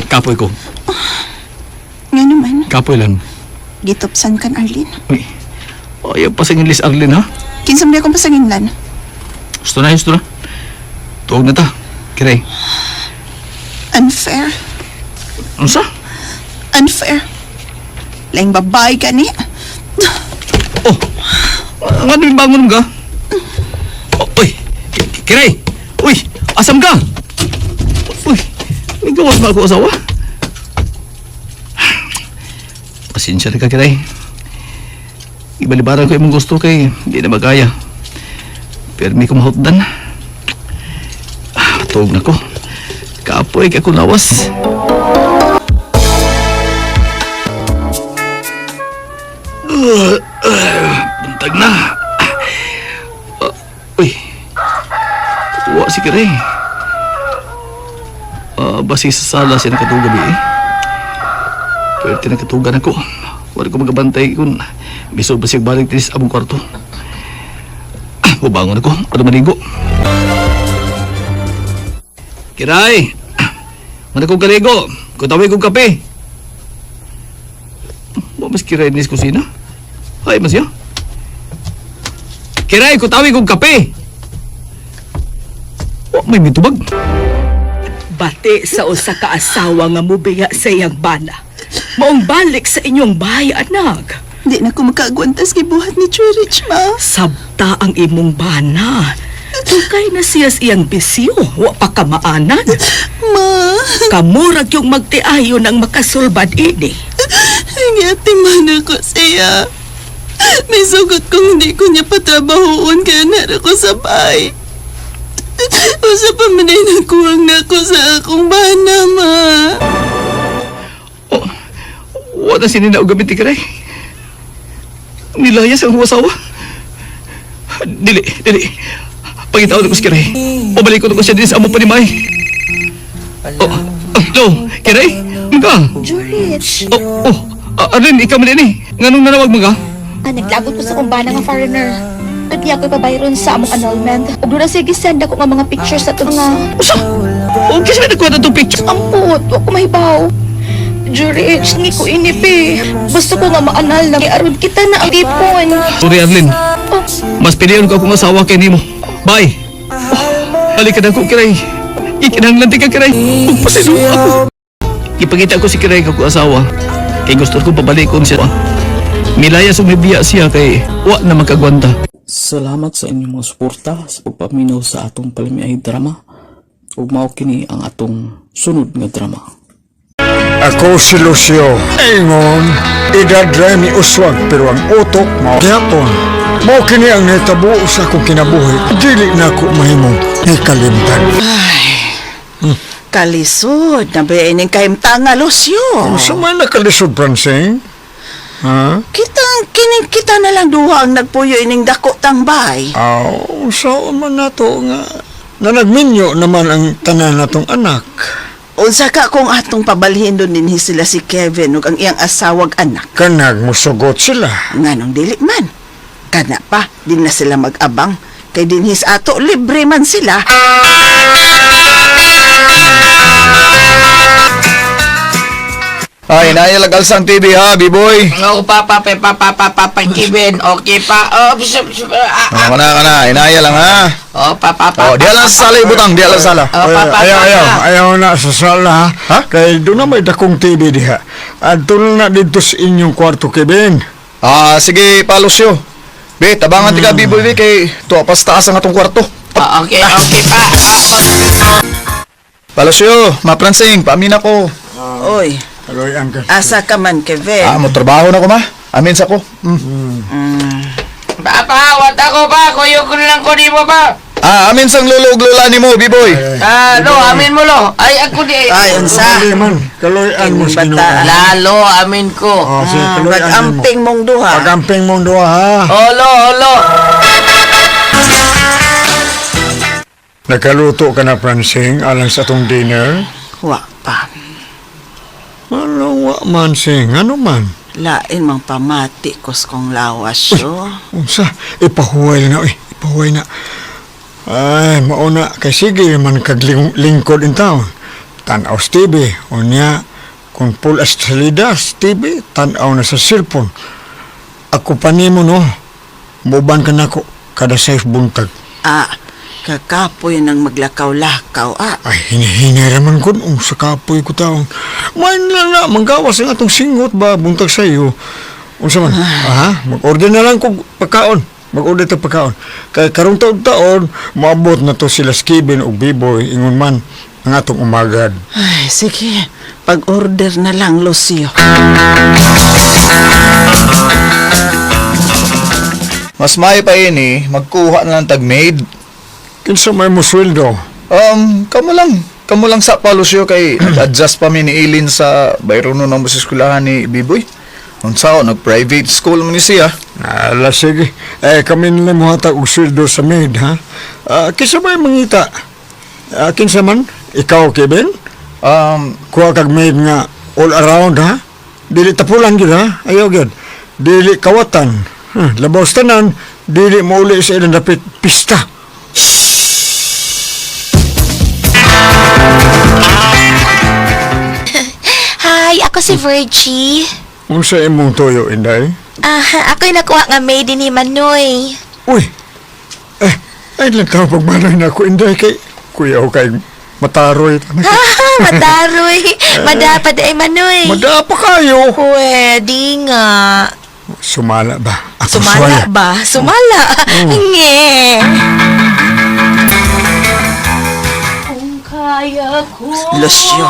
Kapoy ko. Nga naman, Kapoy lang. gitupsan kan Arlene. Uy. Ayaw pa sa English, Arlene, ha? Kinsa man akong pasanginlan. Gusto na, gusto na. Tuwag na ta. Kiray. Unfair. Ano sa? Unfair. Laing babae ka ni. Oh! Ang ano yung bangon ka? Oh, uy! Kiray! Uy! Asam ka? Uy! May gawas ba ako asawa? Pasensya na ka, Kiray. Ibalibaran ko imong gusto kay hindi na magaya. Pero may kumahutdan. Ah, tuog na ko. Kapoy kay akong lawas. Buntag na. Ah, uy. Wa si Kiray. Ah, basi sa sala siya nakatuog gabi eh. Pwede nakatugan ako. Wala ko magabantay kung biso ba siya balik din sa among kwarto. Ah, bubangon ako. Ano maligo. Kiray! Mana kong kaligo. Kutawi kong kape. Wa mas Kiray ni sa kusina. Ay, mas siya. Kiray, kutawi kong kape. Wa may mitubag. Bati sa usa ka asawa nga mubiya sa iyang bana. Maong balik sa inyong bahay, anak. Di na ko makaagwantas kay buhat ni Jurich, ma. Sabta ang imong bana. Tungkay na siya sa iyang bisyo, wa pa ka maanan. Ma, Kamurag yung magtiayon ang makasulbad ini. ngati man ako siya. May sugot kong hindi ko niya patrabahoon kaya nara ko sa bahay. Usa pa man ay nagkuwang na ako sa akong bana, ma. Oh, wala sinina og gamit ni Kiray. Nilayas ang asawa. Dili, dili. Pangitaon ko si Kiray. Pabalik ko siya din sa among panimay. Oh, oh, no, Kiray, mga. Jurich, Oh, oh, Arlene, ikaw man din eh. Nganong nanawag mga? ah, naglagot ko sa kumbana nga foreigner. At niya ako'y pabayron sa among annulment. Ug doon na siya gisend ako nga mga pictures sa itong nga. Usa! Oh, kasi may nagkuha na itong picture. Ampot, wa ko mahibaw. Jurich, ngi ko inip eh. Gusto ko nga maanal na aron kita na ang tipon. Sorry, Arlene. Oh, Mas piliyon ko akong asawa kay nimo. Bye. Oh, balik ka na ko, Kiray. Ikinahanglan di ka, Kiray. Pagpasilo ako. Ipakita ko si Kiray ako asawa. Kay gusto ko pabalikon siya. Milaya sumibiya siya kay wa na magkagwanta. Salamat sa inyong mga suporta sa pagpaminaw sa atong palamiay drama. Ug mao kini ang atong sunod nga drama. Ako si Lucio. Ingon, edad ra mi uswag pero ang utok mao gyapon. Mao kini ang nahitabo sa akong kinabuhi. Dili na ako mahimong ikalimtan. Kalisod, na ba ining kahimtanga, Lucio? Unsa man nakalisod, Francine? Ha? Kita, kining kita na lang duha ang nagpuyo ining dako tang bay. Aw, unsa man nato nga na nagminyo naman ang tanan natong anak. Unsa ka kung atong pabalhin doon dinhi sila si Kevin ug ang iyang asawag anak. Kanag musugot sila. Nganong dili man. Kana pa, di na sila mag-abang. Kay dinhi sa ato, libre man sila. Ay, nailag alsa ang TV ha, B-boy. Oo, papa, pe, papa, papa, pa, Kevin. Okay pa. Oh, pss, pss, ah, Oh, kana kana, inaya lang ha. Oh, papa, papa. Oh, di lang sa sala ibutang, di lang sa sala. Oh, papa, Ayaw, ayaw, papa. ayaw na sa sala ha. Ha? Kay doon na may dakong TV diha. Adto na dito sa inyong kwarto, Kevin. Ah, sige, pa Lucio. Be, tabangan ti ka B-boy be kay tuwa pas taas ang atong kwarto. Ah, okay, okay pa. Pa Lucio, ma-Pransing, paamin ako. Oy, Aloy, angka. asa ka man, Kevin? Ah, mo trabaho na ko ma. Amin sa ko. Mm. Papa, wat ako pa. Kuyo ko lang ko di mo pa. Ah, amin sang lolo ug lola nimo, B-boy. Ah, lo, amin mo lo. Ay, ako di. Ay, unsa? Kaloy man, kaloy-an mo sa Kining Ginoo. bata. Lalo, amin ko. Oh, sige, kaloy-an mo. Pag-amping mong duha. Pag-amping mong duha ha. Olo, olo. Nakaluto ka na, Francine, alang sa atong dinner. Wa pa. Ano, wa man, Sing? Ano man? Lain mang pamati kos kong lawas yo. Unsa? Ipahuway na, eh. Ipahuway na. Ay, mauna. Kay sige man kag lingkod in town. Tanaw sa TV. Unya, kung full as salida sa TV, tanaw na sa cellphone. Ako pa nimo, no? Muban ka nako kada safe buntag. Ah, kakapoy nang maglakaw-lakaw. Ah, Ay, hinihinay raman ko. Sa kapoy ko taong. May na na, manggawas ang atong singot ba, buntag sa iyo. Unsa man? Aha, mag-order na lang kog pagkaon. Mag-order ta pagkaon. Kay karong taon-taon, moabot na to sila Skibin ug B-boy ingon man ang atong umagad. ay, sige. Pag-order na lang, Lucio. Mas maayo pa ini, magkuha na lang tag maid. Kinsa may mo sweldo? Kamo lang. Kamo lang sa pa Lucio kay nag-adjust pa mi ni Ilin sa bayrono ng sa eskwelahan ni B-boy. Unsa nag-private school man ni siya. Ala, sige. Eh, kami nila muhatag og sweldo sa maid, ha? Ah, kinsa may mangita? Ah, kinsa man? Ikaw, Kevin? Kuha kag maid nga all around, ha? Dili tapulan gyud, ha? Ayaw gyud. Dili kawatan. Huh, labaw sa tanan, dili mauli sa ilang dapit pista. Hi, ako si Virgie. Unsa imong tuyo, Inday? Ah, ako'y nakuha nga maid ni Manoy. Uy! Eh, ay lang tao pagmanoy na ako, Inday, kay kuya ko kay mataroy. Ah, madaroy. Madapad ay Manoy. Madapa kayo! Pwede nga. Sumala ba? Ako Sumala suwaya. ba? Sumala. Nge. Lucio.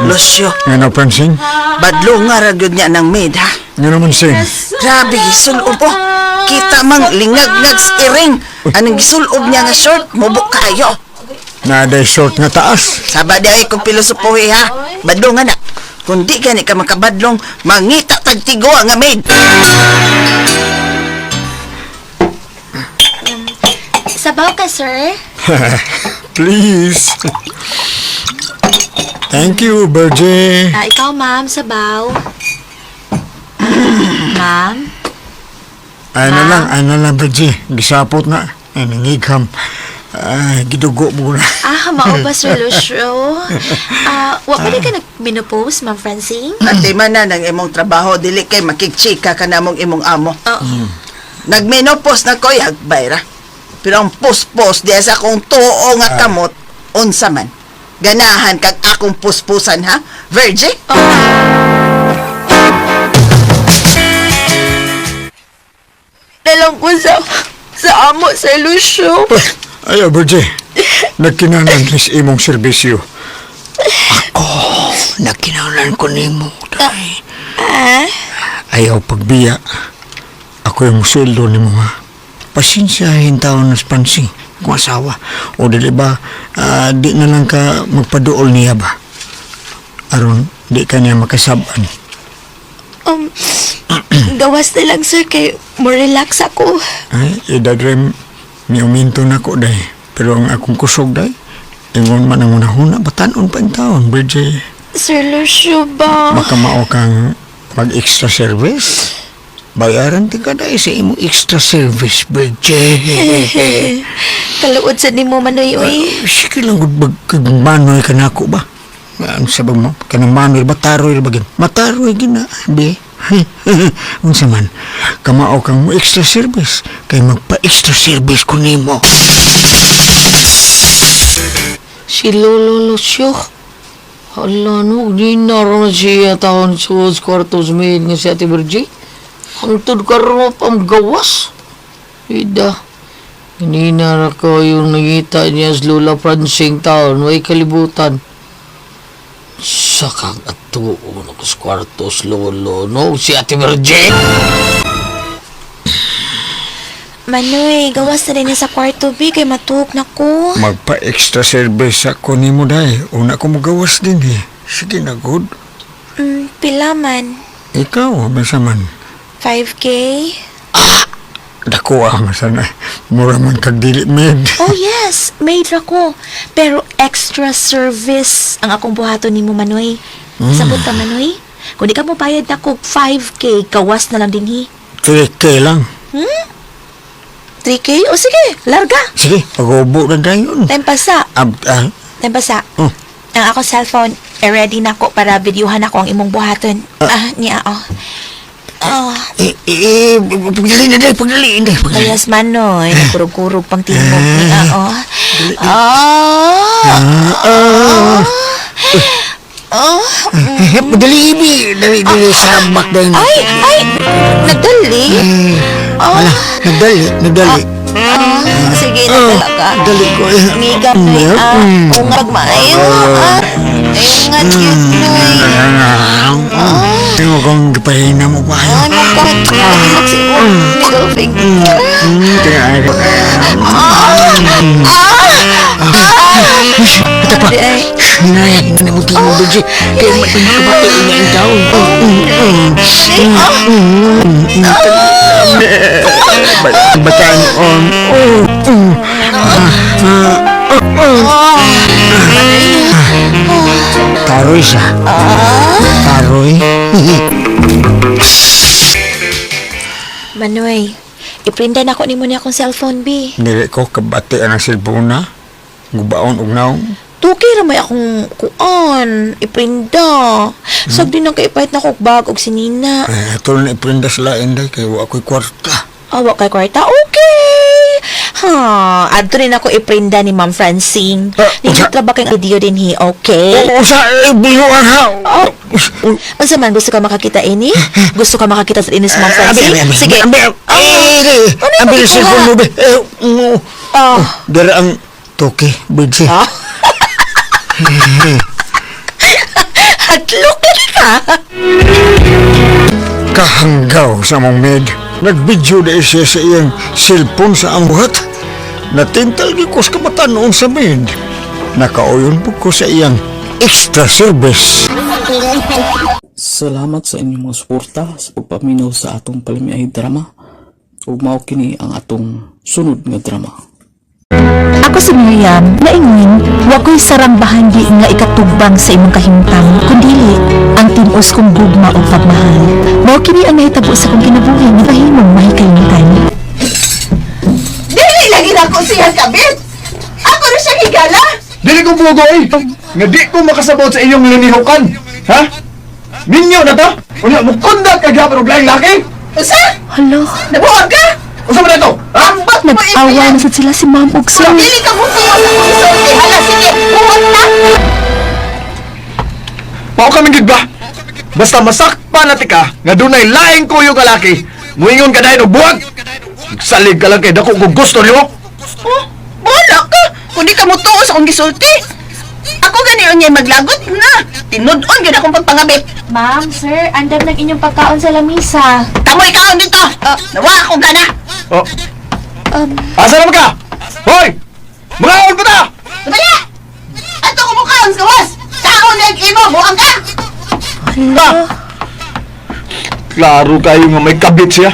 Lucio, Nga na, Francine? badlo nga ra gyud niya ng maid, ha? Nga naman, Sing. Grabe, gisulob oh. Kita mang lingag-ngag sa iring. Anong gisulob niya nga short, mubok kayo. Naday short nga taas. Saba di ay kong pilosopohi ha. Badlong nga na. Kung di gani ka makabadlong, mangita tagtigo nga maid. Sabaw ka, sir? Please. Thank you, Virgie. Ah, ikaw, ma'am, sabaw. Ma'am? Ay na lang, ay na lang, Virgie. Gisapot na. Ay, nangigham. Ay, gidugo mo na. Ah, mao ba, Sir Lucio? Ah, wa pa di ka nag-menopause, Ma'am Francine? Ate man na ng imong trabaho, dili kay makigchika ka namong imong amo. Oh. Nagmenopause na ko'y hagbay ra. Pero ang puspos diya sa akong tuo nga kamot, unsa man. Ganahan kag akong puspusan ha, Virgie? Oh. lang ko sa amo, Sir Lucio. Ayaw, Virgie. Nagkinanan ni sa imong serbisyo. Ako, nagkinanan ko nimo, day. Ah? Ayaw pagbiya. Ako yung sweldo ni mo, ha? Pasensyahin taon na spansi kung asawa. O dili ba, di na lang ka magpaduol niya ba? Aron, di ka niya makasaban. Gawas na lang, sir, kay mo relax ako. Ay, edad rin, miuminto na ko, day. Pero ang akong kusog, day, ingon man ang unahuna, batanon pa ang taon, Bridget. Sir Lucio ba? Baka mao kang mag-extra service. Bayaran ti ka day sa imong extra service, Bridget. Kaluod sa nimo, Manoy, uy. Sige lang, gud manoy ka na ako ba? Ano sa bang mo? Kanang manoy ba? Taroy ba gin? Mataroy gina, be. Unsa man, kamao kang mo extra service. Kay magpa-extra service ko nimo. Si Lolo Lucio. Hala no, di na rin siya taon sa kwarto sa maid nga si Ate Virgie. Hangtod ka rin pang gawas. Ida, hindi na ra ko yung nangita niya sa Lola Francing taon, may kalibutan. Sa kang atuon ako sa kwarto sa Lolo, no? Si Ate Virgie! Manoy, gawas na rin niya sa kwarto, bi, kay matuok na ko. Magpa-extra service ako nimo day. Una ko magawas din eh. Sige na, good. Pila man? Ikaw, basta man. 5K? Dako ah, masana. Mura man kag dili med. Oh yes, maid ra ko. Pero extra service ang akong buhaton nimo, Manoy. Sabot ka, Manoy. Kung di ka mo bayad na ko 5K, gawas na lang dinhi. 3K lang. 3K? O sige, larga. Sige, pag-ubo na dayon. Time pasa. Ab, ah, Time pasa. Oh. Ang ako cellphone, eh, ready na ko para videohan ako ang imong buhaton. Ah, niya oh. Ah, eh, eh, pagdali na day, pagdali, hindi, pagdali. Kayas Manoy, nagkurog-kurog pang timog niya oh. Ah! Ah, Ah! eh, pagdali, ibi, dali, dali, sabak dayon. Ay, ay, nagdali. Ah, Ala, nagdali, nagdali. ah, sige, nagdala ka. Dali ko. eh. Miga na ah. O nga, pagmaayo. Ah, ayun nga, cute noy. Tingnan kong gipahina mo pa. Ay, magkakit. Sa imong middle finger. Tingnan ko. Ito pa. Ay, Hinayat na mo tingin, Bridget. Kaya matingin ka ba kay ina ang taon? Bataan on. Taroy siya. Taroy. Manoy, iprinda na ko nimo niya akong cellphone, B. Dili ko kabati ang cellphone na. Gubaon og naong. Tukay ra may akong kuan, iprinda. Sag din ang kaipahit na kog bag og sinina. Eh, ito na iprinda sa lain day kay wa ako'y kwarta. Awa kay kwarta. Okay. Ha, adto rin ako iprinda ni Ma'am Francine. Ah, Nindot ra ba kay video din hi, okay? Oo, sa binuan ha. Oh. Unsa man gusto ka makakita ini? Gusto ka makakita sa inis Ma'am Francine? Abi, abi, Sige. Abi, abi, Ano yung abi, magikuha? cellphone mo, be. Eh, mo. Oh. Dara ang toke, Bridget. Ah. Hadlok lagi ka. Kahanggaw sa mong med. Nagbidyo na siya sa iyang cellphone sa ang buhat. Natintal gi ko sa kabatanon sa med. Nakauyon po ko sa iyang extra service. Salamat sa inyong mga suporta sa pagpaminaw sa atong palamiay drama. Ug mao kini ang atong sunod nga drama. Ako si Miriam, naingon, wako'y sarang bahandi nga ikatugbang sa imong kahimtang, kundili ang tinus kong gugma o pagmahal. Mao kini ang nahitabo sa kong kinabuhi nga mahimong mahikalimutan. Dili lagi na ako siya kabit. Ako na siya higala. Dili ko bugoy! Nga di ko makasabot sa inyong linihukan! Ha? Minyo na ta? Unya, mukundat ka gyapon og laing laki? Usa? Hala, Nabuog ka? Usa man na to? Ha? Ambot mo nag-awa na sad sila si Ma'am ug Sir. Dili ka mo tuwa sa kong isulti. Hala, sige. Buot na. Mao kami gid ba? Basta masakpan na tika nga dunay laing kuyo ka laki, muingon ka dayon og buwag. Salig ka lang kay dako kung gusto nimo. Oh, wala ka. Kung di ka mo tuo sa akong gisulti. Ako gani unyay maglagot na. Tinud-on gyud akong pagpangabit. Ma'am, sir, andam ng inyong pagkaon sa lamisa. Kamoy kaon dito. Nawa akong gana. Oh. Asa naman ka? Hoy! Mga pa ta! Dali! Ato ko mukaon sa gawas. Kaon na imo, buang ka. Ha? Klaro kayo nga may kabit siya.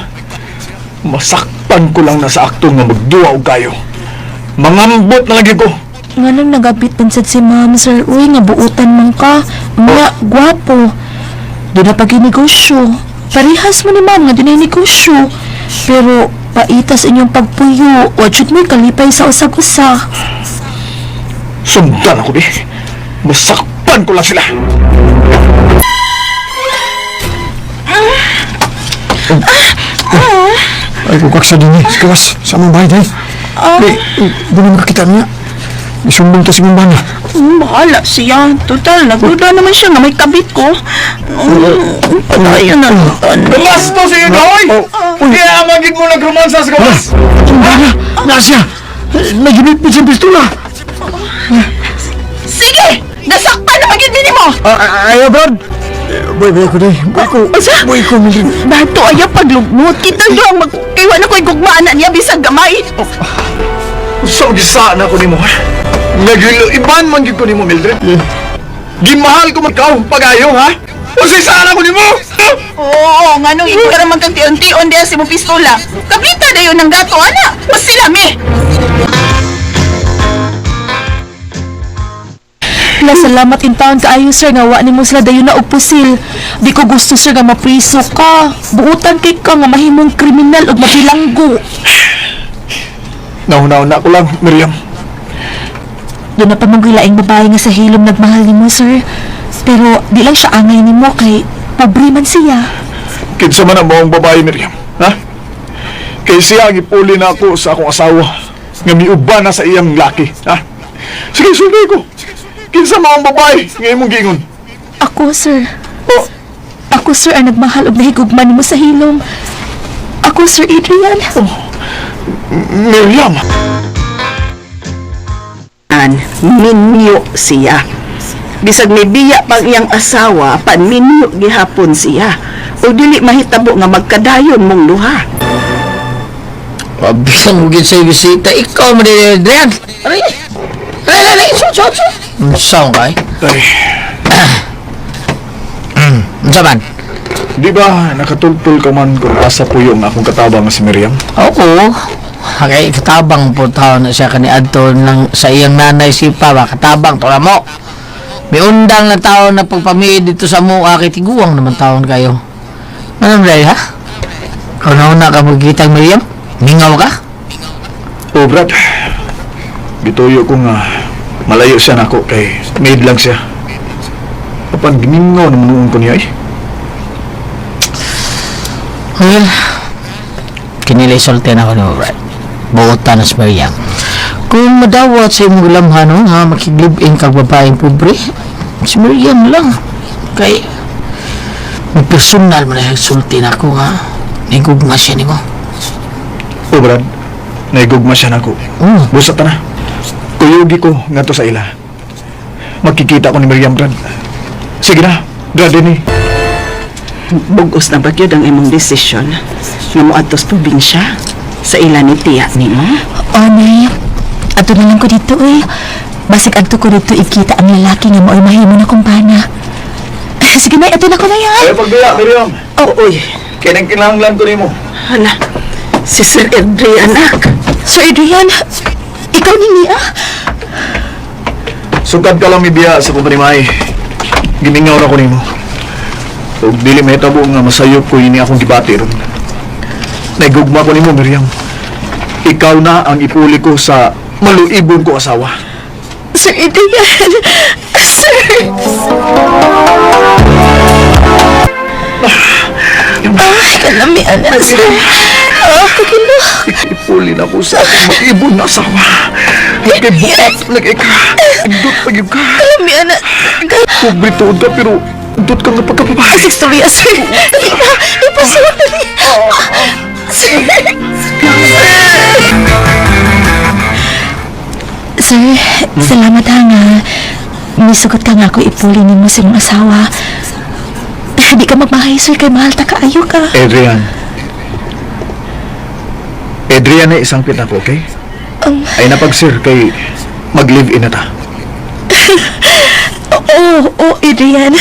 Masakpan ko lang na sa akto nga magduwa og kayo. Mangambot na lagi ko. Nga nang nagabit man sad si ma'am, sir. Uy, nga buutan man ka. Nga, gwapo. Doon na pag-negosyo. Parehas mo ni ma'am nga doon ay negosyo. Pero, paitas inyong pagpuyo. Wajud mo'y kalipay sa usag-usa. Sundan ako di. Masakpan ko lang sila. Ay, kukak sa din eh. Kawas, sa among bahay day. Di, di na makakita niya. Isumbong ta sa imong bana. Bahala siya. Total, nagduda naman siya nga may kabit ko. Patayan na lang. Gasto sa iyo, hoy! Kaya magid mo nagrumansa sa gawas. Bana, na siya. Nagibit siyang pistola. Sige! Nasakpan na magid mo! Ayaw, Brad. Boy, boy ko day. Boy ko. Boy ko, Mildred. Bato ayaw paglugmot. Kita nyo ang magkiwa na ko'y gugmaan na niya bisag gamay. So, gisa na ko nimo, ha? Nagilo, iban man gyud ko nimo, Mildred. Gimahal ko man ikaw, pagayo, ha? Usisa na ko nimo! Oo, nga nung ikaw raman kang tion-tion diya si mo pistola. Kablita na yun ng gato, ana. Mas sila mi. La, salamat in town kaayo sir nga wa nimo sila dayon na og pusil. Di ko gusto sir nga mapriso ka. Buutan kay ka nga mahimong kriminal ug mabilanggo. Nauna-una ko lang, Miriam. Doon na pa mong laing babae nga sa hilom nagmahal nimo sir. Pero di lang siya angay nimo kay pobre man siya. Kinsa man ang maong babae, Miriam, ha? Kay siya ang ipuli na ako sa akong asawa nga miuban na sa iyang laki, ha? Sige, sulti ko. Kinsa maong babae nga imong giingon? Ako sir. Oh, Ako sir ang nagmahal og nahigugma nimo sa hilom. Ako Sir Adrian. Miriam. An, minyo siya. Bisag may biya pang iyang asawa, pan minyo gihapon siya. O dili mahitabo nga magkadayon mong duha. Pabisan mo gid sa bisita. Ikaw mo din, Adrian. Aray! Aray, aray, aray! Sot, sot, sot! Unsa kay? Ay, Unsa man? di ba nakatultol ka man kung asa puyo ang akong katabang nga si Miriam? Oo. Okay, katabang po tao na siya kani adto ng sa iyang nanay si Papa. Katabang to mo. May undang na tao na pagpamili dito sa mua kay tiguang naman taon kayo. Ano dahil ha? Kung nauna ka magkita Miriam, mingaw ka? Oh, Brad. Gituyo ko nga malayo siya nako kay maid lang siya. Apan gimingaw naman noon ko niya eh. Well, kinilay sulti na ako ni Brad. Buotan na si Miriam. Kung madawat sa imong lamhan, no, ha, makiglib-in kag babaeng pobre, si Miriam lang. Kay, may personal man na sulti na ako, ha. Nigugma siya nimo. Oh, Brad. Naigugma siya nako. Busa ta na. Kuyugi ko ngadto sa ila. Magkikita ko ni Miriam, Brad. Sige na, Brad din. Bugos na ba gyud ang imong desisyon nga moadto sa probinsya sa ila ni tiya nimo? Oh, nay. Ato na lang ko dito eh. Basig adto ko dito ikita ang lalaki nga mao'y mahimo na kumpana. Sige nay, ato na ko na yan. Ayaw pagbiya, Miriam. Oh, uy. Kaya nang kinahanglan ko nimo. Hala, si Sir Adrian, anak. Sir Adrian, ikaw ni niya. Sugad ka lang mibiya sa kumpanyamay. Gimingaw na ko nimo. Ug dili mahitabo nga masayop ko ini akong gibati ron. Naigugma ko nimo, Miriam. Ikaw na ang ipuli ko sa maluibon ko asawa. Sir Adrian, sir. Ay, kalami, anak, sir. Ah, kagilo. Ipuli na ko sa akong maibon na asawa. Lagi buot, lagi ka. Indot pa gyud ka. Kalami, anak. Pobre tuod ka pero indot ka nga pagkababae. Ay, istorya, sir. Dali na. Ipasuot, dali. Sir. Sir, salamat ha nga. Misugot ka nga ako ipuli nimo sa imong asawa. Di ka magmahay, sir, kay mahal ta kaayo ka. Adrian. Adrian na isang pit ako, okay? Ay napag sir kay mag-live-in na ta. Oo, oh, Adrian.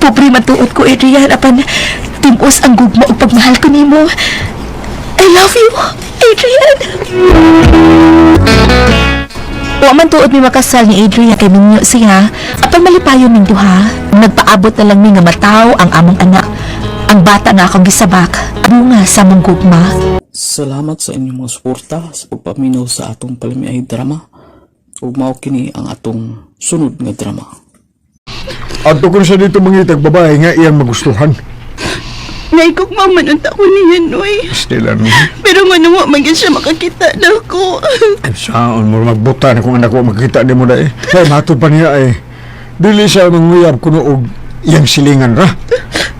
Pobre matuot ko, Adrian. Apan, timos ang gugma ug pagmahal ko nimo. I love you, Adrian. Wa man tuod mi makasal ni Adrian kay minyo siya. Apan malipayon ning duha. Nagpaabot na lang mi nga mataw ang among anak. Ang bata nga akong gisabak, bunga sa among gugma. Salamat sa inyong mga suporta sa pagpaminaw sa atong palamiay drama. Ug mao kini ang atong sunod nga drama. Adto ko na siya dito mangitag babae nga iyang magustuhan. Naigugma man unta ko niya, Noy. Stella, no? Pero nga nawa man gyud siya makakita na ako. Saan mo magbuta na kung anak ko makita di mo na eh. Kaya matod pa niya eh. Dili siya manguyab kuno og iyang silingan ra.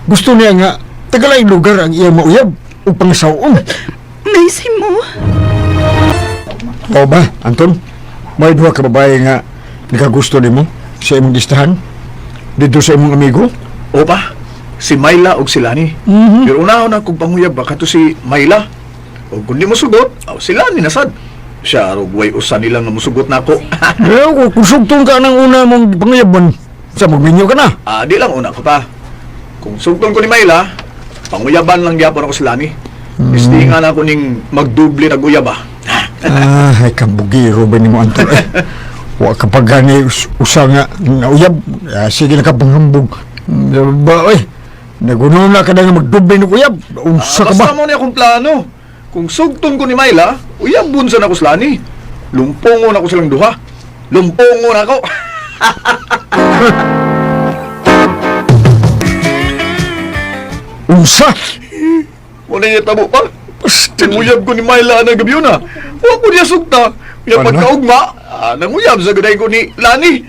Gusto niya nga tagalaing lugar ang iyang mauyab ug pangasaon. Naisi mo. O ba, Anton? May duha ka babae nga nakagusto nimo sa imong listahan? Dito sa imong amigo? O pa, si Myla og si Lani. Pero unahon na kung panguyab ba kato si Myla. O kung di mo sugot, aw si Lani nasad. Siya arog way usa nila nga musugot na ako. Eh, kung sugtong ka ng una mong panguyaban, sa magminyo ka na. Ah, di lang una ko pa. Kung sugton ko ni Myla, panguyaban lang gyapon ako si Lani. Mm. Nga na ako ning magduble tag uyab ah. Ah, ay kabugiro ba ni mo, Anton? Eh, wa ka pa gani usa nga nauyab. Ah, sige na ka panghambog. Ba, oy, naguno na ka na nga magduble ng uyab. Unsa ka Basta ba? mo niya akong plano. Kung sugton ko ni Myla, uyabon sa na ko si Lani. Lumpongon ako silang duha. Lumpongon ako. Unsa? Wala niya tabo pa. Tinuyab ko ni Myla na gabi yun ah. Huwag ko niya sugta. Kaya Ano? pagkaugma, nanguyab sa gaday ko ni Lani.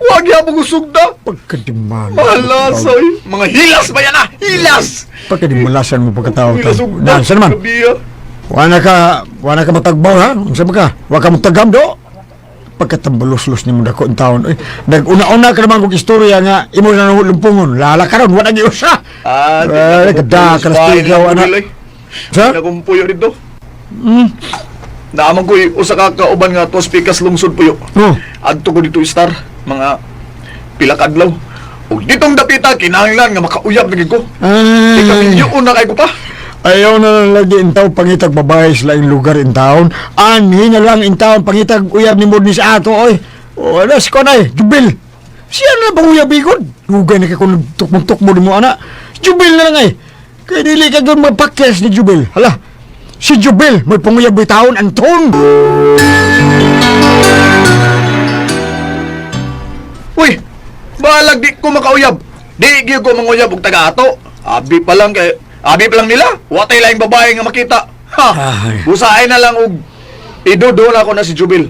Huwag niya mo sugta. Pagkadimala. Malasoy. Mga hilas ba yan ah? Hilas! Pagkadimalasan mo pagkatao. Hilas sugta. Na, saan naman? Gabi ah. Wala ka matagbaw ha? Unsa ba ka? Wa ka matagam do? Pagkatambalos-los ni mo dako ang taon. Oy, nag-una-una ka naman kong istorya nga imo na nang lumpungon. Lala karon wala gyud usa. Ah, di Eh, na kada ko ka na puyo, ana. eh. Sa? Di na kong puyo dito. Naaman ko usa ka kauban nga tos pikas lungsod puyo. Oh. Adto ko dito star mga pila ka adlaw. Ug ditong dapita kinahanglan nga makauyab na gid ko. Ay. Di kami na kay ko pa. Ayaw na lang lagi in taon pangitag babae sa laing lugar in taon. Anhi na lang in taon pangitag uyab ni Modni sa ato oy. O alas ko na eh, Jubil. Siya na bang uyab igod? Dugay na kay kung tukmong-tukmo ni mo ana. Jubil na lang ay. Kay dili ka doon magpakyas ni Jubil. Hala. Si Jubil may panguyab taon Anton. Uy, balag di ko makauyab. Di gyud ko manguyab og taga-ato. Abi pa lang kay abi pa lang nila. Watay laing babae nga makita. Ha. Ay. Busaay na lang og idudo na ako na si Jubil.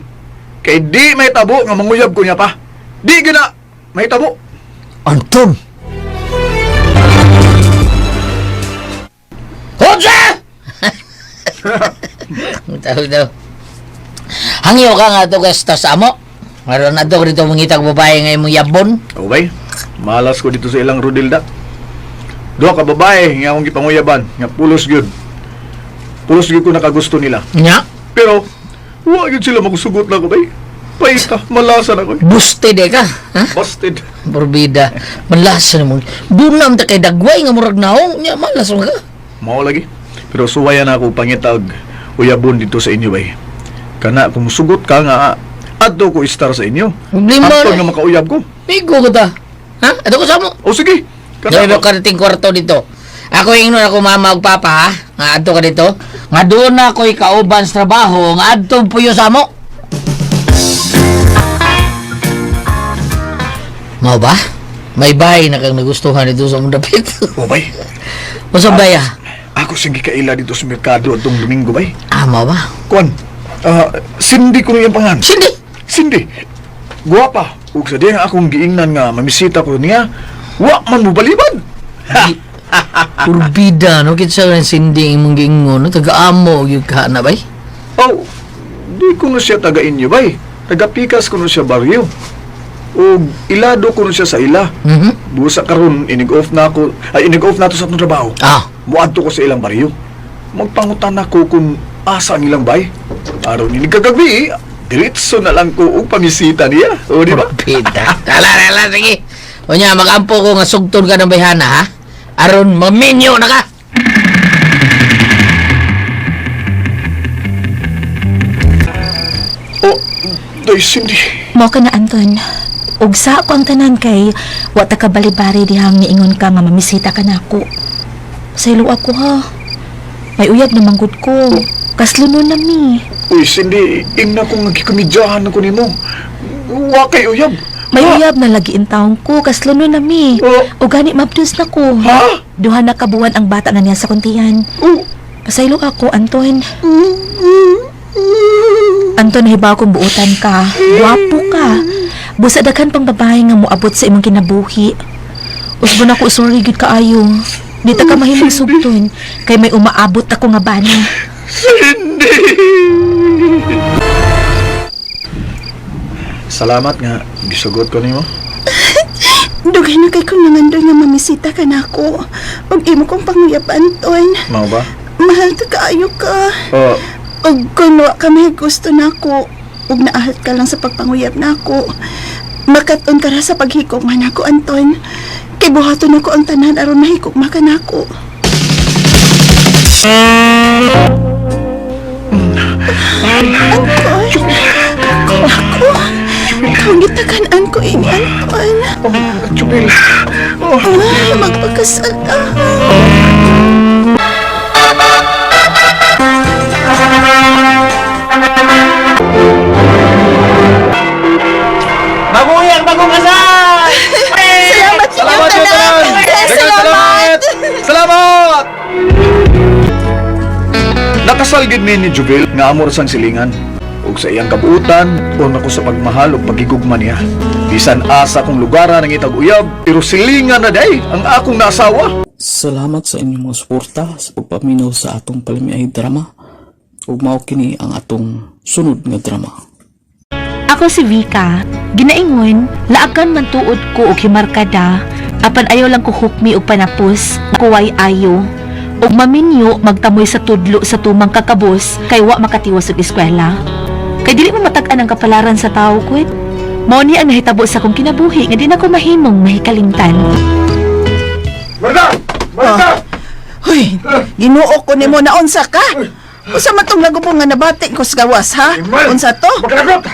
Kay di may tabo nga manguyab ko niya pa. Di gyud na may tabo. Anton. Hodja! Tawag daw. Hangyo ka nga to gasta sa amo. Maroon na to dito mangitag babae nga imong yabon. Okay. Malas ko dito sa ilang Rodilda. Duha ka babae nga akong gipanguyaban nga pulos gyud. Pulos gyud ko nakagusto nila. Nya, Pero wa gyud sila magusugot na ko bay. Paita, malasan ako. Eh. busted eh ka. Ha? Busted. Porbida. Malas na mo. Dunam ta kay dagway nga murag naong. Nya, malas mo ka. Mao lagi. Pero suwayan na ako pangitag uyabon dito sa inyo bay. Kana kung musugot ka nga adto ko istar sa inyo. Problema Hangtod na. nga makauyab ko. Migo ko ta. Ha? Ato ko sa mo. O sige. Kana Kana karating kwarto dito. Ako ingnon ako mama ug papa ha. Nga adto ka dito. Nga doon na ako'y kauban sa trabaho. Nga adto puyo sa mo. Mao ba? May bahay na kang nagustuhan dito sa mong dapit. O bay. Unsa ba ya? Ako sige kaila dito sa merkado atong Domingo bay. Ah, mao ba? Kuan. Cindy ko niyang pangan. Cindy. Cindy. Guwapa. Ug sa diyang akong giingnan nga mamisita ko niya, wa man mo balibad. Kurbida no kinsa man Cindy imong giingon no taga-amo gyud ka na bay. Oh, Di ko na siya taga inyo, bay. Taga-pikas ko na siya baryo. O ilado ko na siya sa ila. Mhm. Busa karon inig-off na ako, ay inig-off na to sa atong trabaho. Ah. Muadto ko sa ilang baryo. Magpangutan ako kung asa ang ilang bay. Aron inig kagabi, diretso na lang ko og pamisita niya. O di ba? Pita. Ala, ala, sige. Unya, magampo ko nga sugton ka ng bayhana, ha? Aron maminyo na ka. O, day Cindy. Mao ka na, Anton. Ug sa ako ang tanan kay wa ta ka balibari dihang niingon ka nga mamisita ka nako. Saylo ako ha. May uyab na manggod ko. Kaslunon na mi. Uy, Cindy, ingna ko nga gikomedyahan ako nimo. Wa kay uyab. May uyab na lagi in taong ko, kaslunon na mi. Oh. O gani mabdus na ko. Ha? Duha na kabuan ang bata na niya sa kuntian. Oh. Pasaylo ako, Anton. Anton, hibaw kong buutan ka. Gwapo ka. Busa daghan pang babae nga moabot sa imong kinabuhi. Usbon ako, sorry gid kaayo. Di ta ka mahimong sugton kay may umaabot ako nga bana. Cindy! Salamat nga, gisugot ko nimo. Dugay na kay kong nangandoy nga mamisita ka na ako. Ug imo kong panguyab, Anton. Mao ba? Mahal ta kaayo ka. Oh, Ug kung wa ka may gusto na ako, ug naahat ka lang sa pagpanguyab na ako. Makaton ka ra sa paghikog man ako, Anton. Kay buhaton ako ang tanan aron mahikog ka nako. Anton, ako, kangitakan ko ini, Anton. Chubel. Oh. Ah, magpakasal ta. Baguyang bagong kasal! Salamat, Salamat sa sa tanan. tanan! Salamat! Salamat! Nakasal gid mi ni Jubil nga amor sang silingan. Ug sa iyang kabuutan, una ko sa pagmahal ug pagigugma niya. Bisan asa kong lugaran ang itag uyab, pero silingan na day ang akong naasawa. Salamat sa inyong mga suporta sa pagpaminaw sa atong palamiay drama. Ug mao kini ang atong sunod nga drama. Ako si Vika. Ginaingon, laakan man tuod ko og himarkada, apan ayaw lang ko hukmi og panapos, kuway ayo. Og maminyo magtamoy sa tudlo sa tumang kakabos kay wa makatiwas og eskwela. Kay dili mo matag-an ang kapalaran sa tawo kwet. Mao ni ang nahitabo sa akong kinabuhi nga di na ko mahimong mahikalimtan. Marta! Marta! Hoy, Ginoo ko nimo naunsa ka? Unsa man tong lagubong nga nabati ko sa gawas ha? Unsa to? Magkanagot!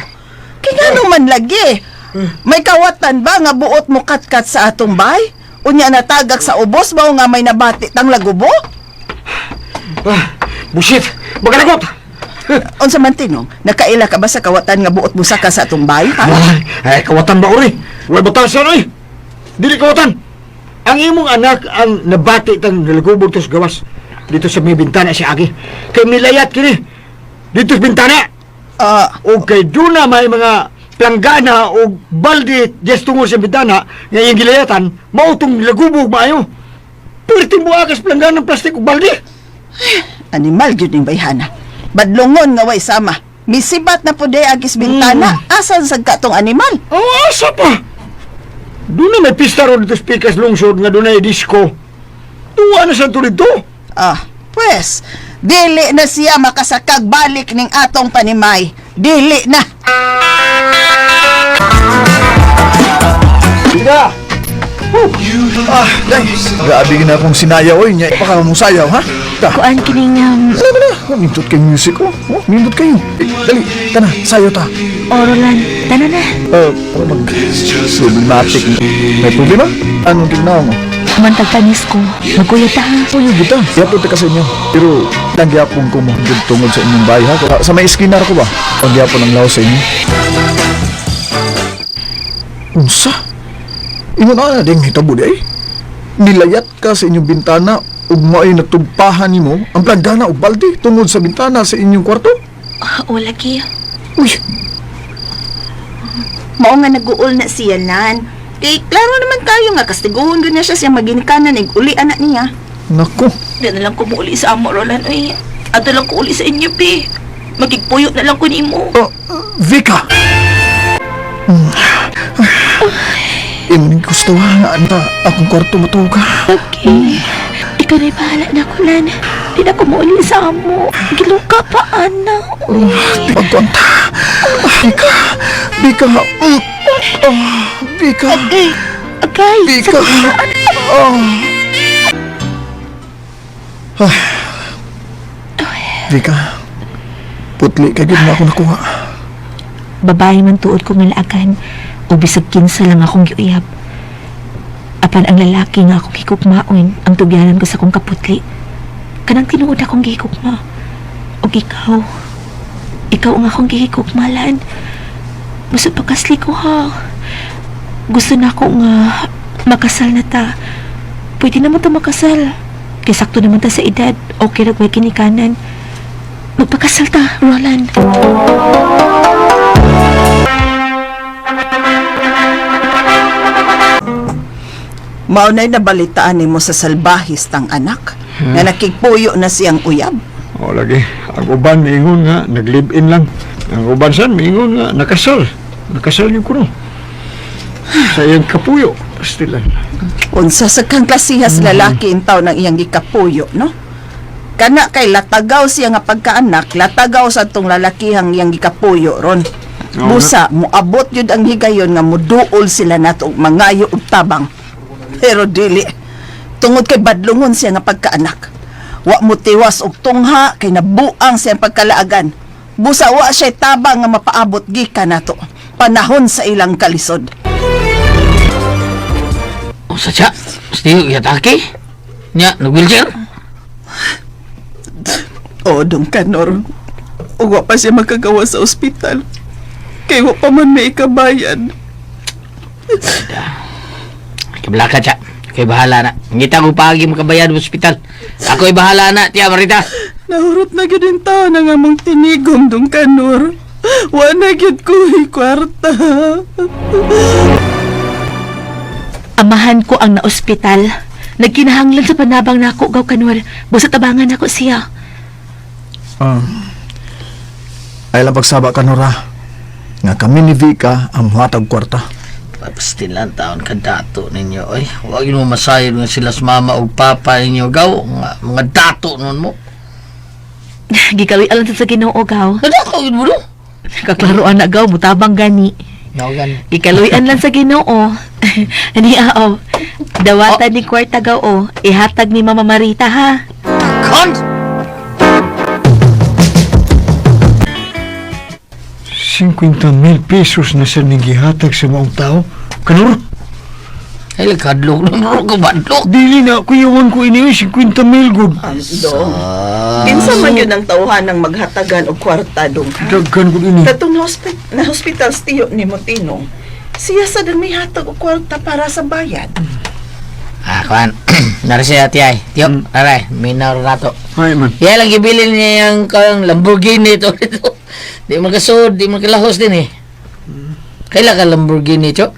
Kay ngano man lagi? May kawatan ba nga buot mo katkat sa atong bay? Unya natagak sa ubos ba nga may nabati tang lagubo? Busit! Magkanagot! Unsa man tinong? Nakaila ka ba sa kawatan nga buot mo saka sa atong bay? Ha? Ay, kawatan ba ko rin? Huwag batasan oy! Dili kawatan! Ang imong anak ang nabati tang nalagubog to sa gawas. Dito sa may bintana si Agi. Kay milayat kini. Dito sa bintana. Ah, O kay doon na may mga planggana o balde just tungod sa bintana nga iyang gilayatan, mao tong lagubog maayo. Perti mo akas planggana ng plastik o balde. Animal gyud ning bayhana. Badlongon nga way sama. Misibat na pud agis bintana. Asan sad ka tong animal? Oh, asa pa? Doon na may pista ron dito sa Pikas Lungsod nga doon na disco. Tuwa na sa to dito. Ah, pues, dili na siya makasakag balik ning atong panimay. Dili na. Sige! Ah, day. Grabe na akong sinayaw oy. Nya pa ka mong sayaw, ha? Ta. Kuan kining Dali ba na? Oh, nindot kay music oh. Oh, nindot kayo. Eh, dali, tana, sayo ta. Orolan, tanan na. Para mag problematic. May problema? Anong tignaw mo? Mantag kanis ko. Maguyod ta ha. Uy, kita. Yapon ta ka sa inyo. Pero lang gyapon ko mo tungod sa inyong bahay ha. Sa may iskinar ko ba? Ang gyapon ang laos sa inyo. Unsa? Ingon ana ding hitabo di ay. Nilayat ka sa inyong bintana ug mao'y natugpahan nimo ang planggana og balde tungod sa bintana sa inyong kwarto. O lagi. Uy, Mao nga naguol na siya nan. Kay klaro naman kayo nga kastiguhon gyud na siya siyang maginikanan ig uli anak niya. nako. Di na lang ko muuli sa amo, Roland. Uy, ato lang ko uli sa inyo, pi. Magig Makigpuyo na lang ko nimo. Vika! Imo ning gusto ha, nga anta akong kwarto matuog ka. Okay. Ikaw na'y bahala na ko, Lan. Di na ko mauli sa amo. Giluka pa, ana. Uy. Pagkonta. Vika! Vika! Ah, Vika! Agay! Agay! Vika! Oh. Ah. Vika, putli kay gyud na ako nakuha. Babae man tuod ko nga laagan o bisag kinsa lang akong giuyab. Apan ang lalaki nga akong hikukmaon ang tugyanan ko sa akong kaputli. Kanang tinuod akong gihikukma. Og ikaw, ikaw ang akong gihikukmalan. Basta pagkasli ko ha. Gusto na ako nga makasal na ta. Pwede naman ta makasal. Kay sakto naman ta sa edad. Okay ra may kinikanan. Magpakasal ta, Roland. Mao na'y nabalitaan nimo sa salbahis tang anak nga nakigpuyo na siyang uyab. O lagi, ang uban miingon nga nag-live-in lang. Ang uban san miingon nga nakasal. Nakasal yung kuno. Sa iyang kapuyo, pastilan. Unsa sa kang klasihas lalaki intaw ng iyang gikapuyo, no? Kana kay latagaw siya nga pagkaanak, latagaw sa tong lalakihang iyang gikapuyo ron. Oo. Busa, moabot yun ang higayon nga muduol sila nato og mangayo og tabang. Pero dili. Tungod kay badlungon siya nga pagkaanak. Wa mo tiwas og tungha kay nabuang siyang pagkalaagan. Busa wa siya tabang nga mapaabot gikan nato. Panahon sa ilang kalisod. Unsa siya? Still yatake? Nya, nag-wheelchair? Oo, dong kanor. Uwa pa siya makagawa sa ospital. Kay wa pa man may ikabayan. Kablaka siya. Kay bahala na. Ngita ko paagi makabayad sa ospital. Ako'y bahala na, tiya Marita. Nahurot na gyud ang tao na nga mong tinigom dong kanor. Wa na gyud ko kwarta. Amahan ko ang naospital. Nagkinahanglan sa panabang nako gaw kanor. Busa tabangan nako siya. Ay lang pagsaba ka, Nora. Nga kami ni Vika ang muhatag kwarta. Pastilan taon ka dato ninyo. Oy, huwag mo masayod nga sila sa mama o papa ninyo. Gaw, mga, mga dato nun mo. Gikawi alang sa Ginoo gaw. Nadato yun mo no? Kaklaroan na gaw mutabang gani. Nawagan. Gikaluy-an lang sa Ginoo. Ani ao. Dawatan ni kwarta gaw o. Ihatag ni Mama Marita ha. Kon! 50,000 pesos na siya ning gihatag sa maong tao. Kanor, Ay, kadlok na mo ko badlok. dili na kuyawan ko ini 50,000 gud. Dong. Kinsa man yun ang tawhan ng maghatagan og kwarta dong ha? Daghan gud ini. Katong na hospital tiyo ni Motinong. Siya sa dang mihatag og kwarta para sa bayad. Ah, kuan. Nara siya, tiyay. Tiyo, aray, minaw na to. Ay man. Yan lang gibilin niya yung kang Lamborghini ito. Di man kasod, di man kalahos din eh. Kaila ka Lamborghini, Tiyo?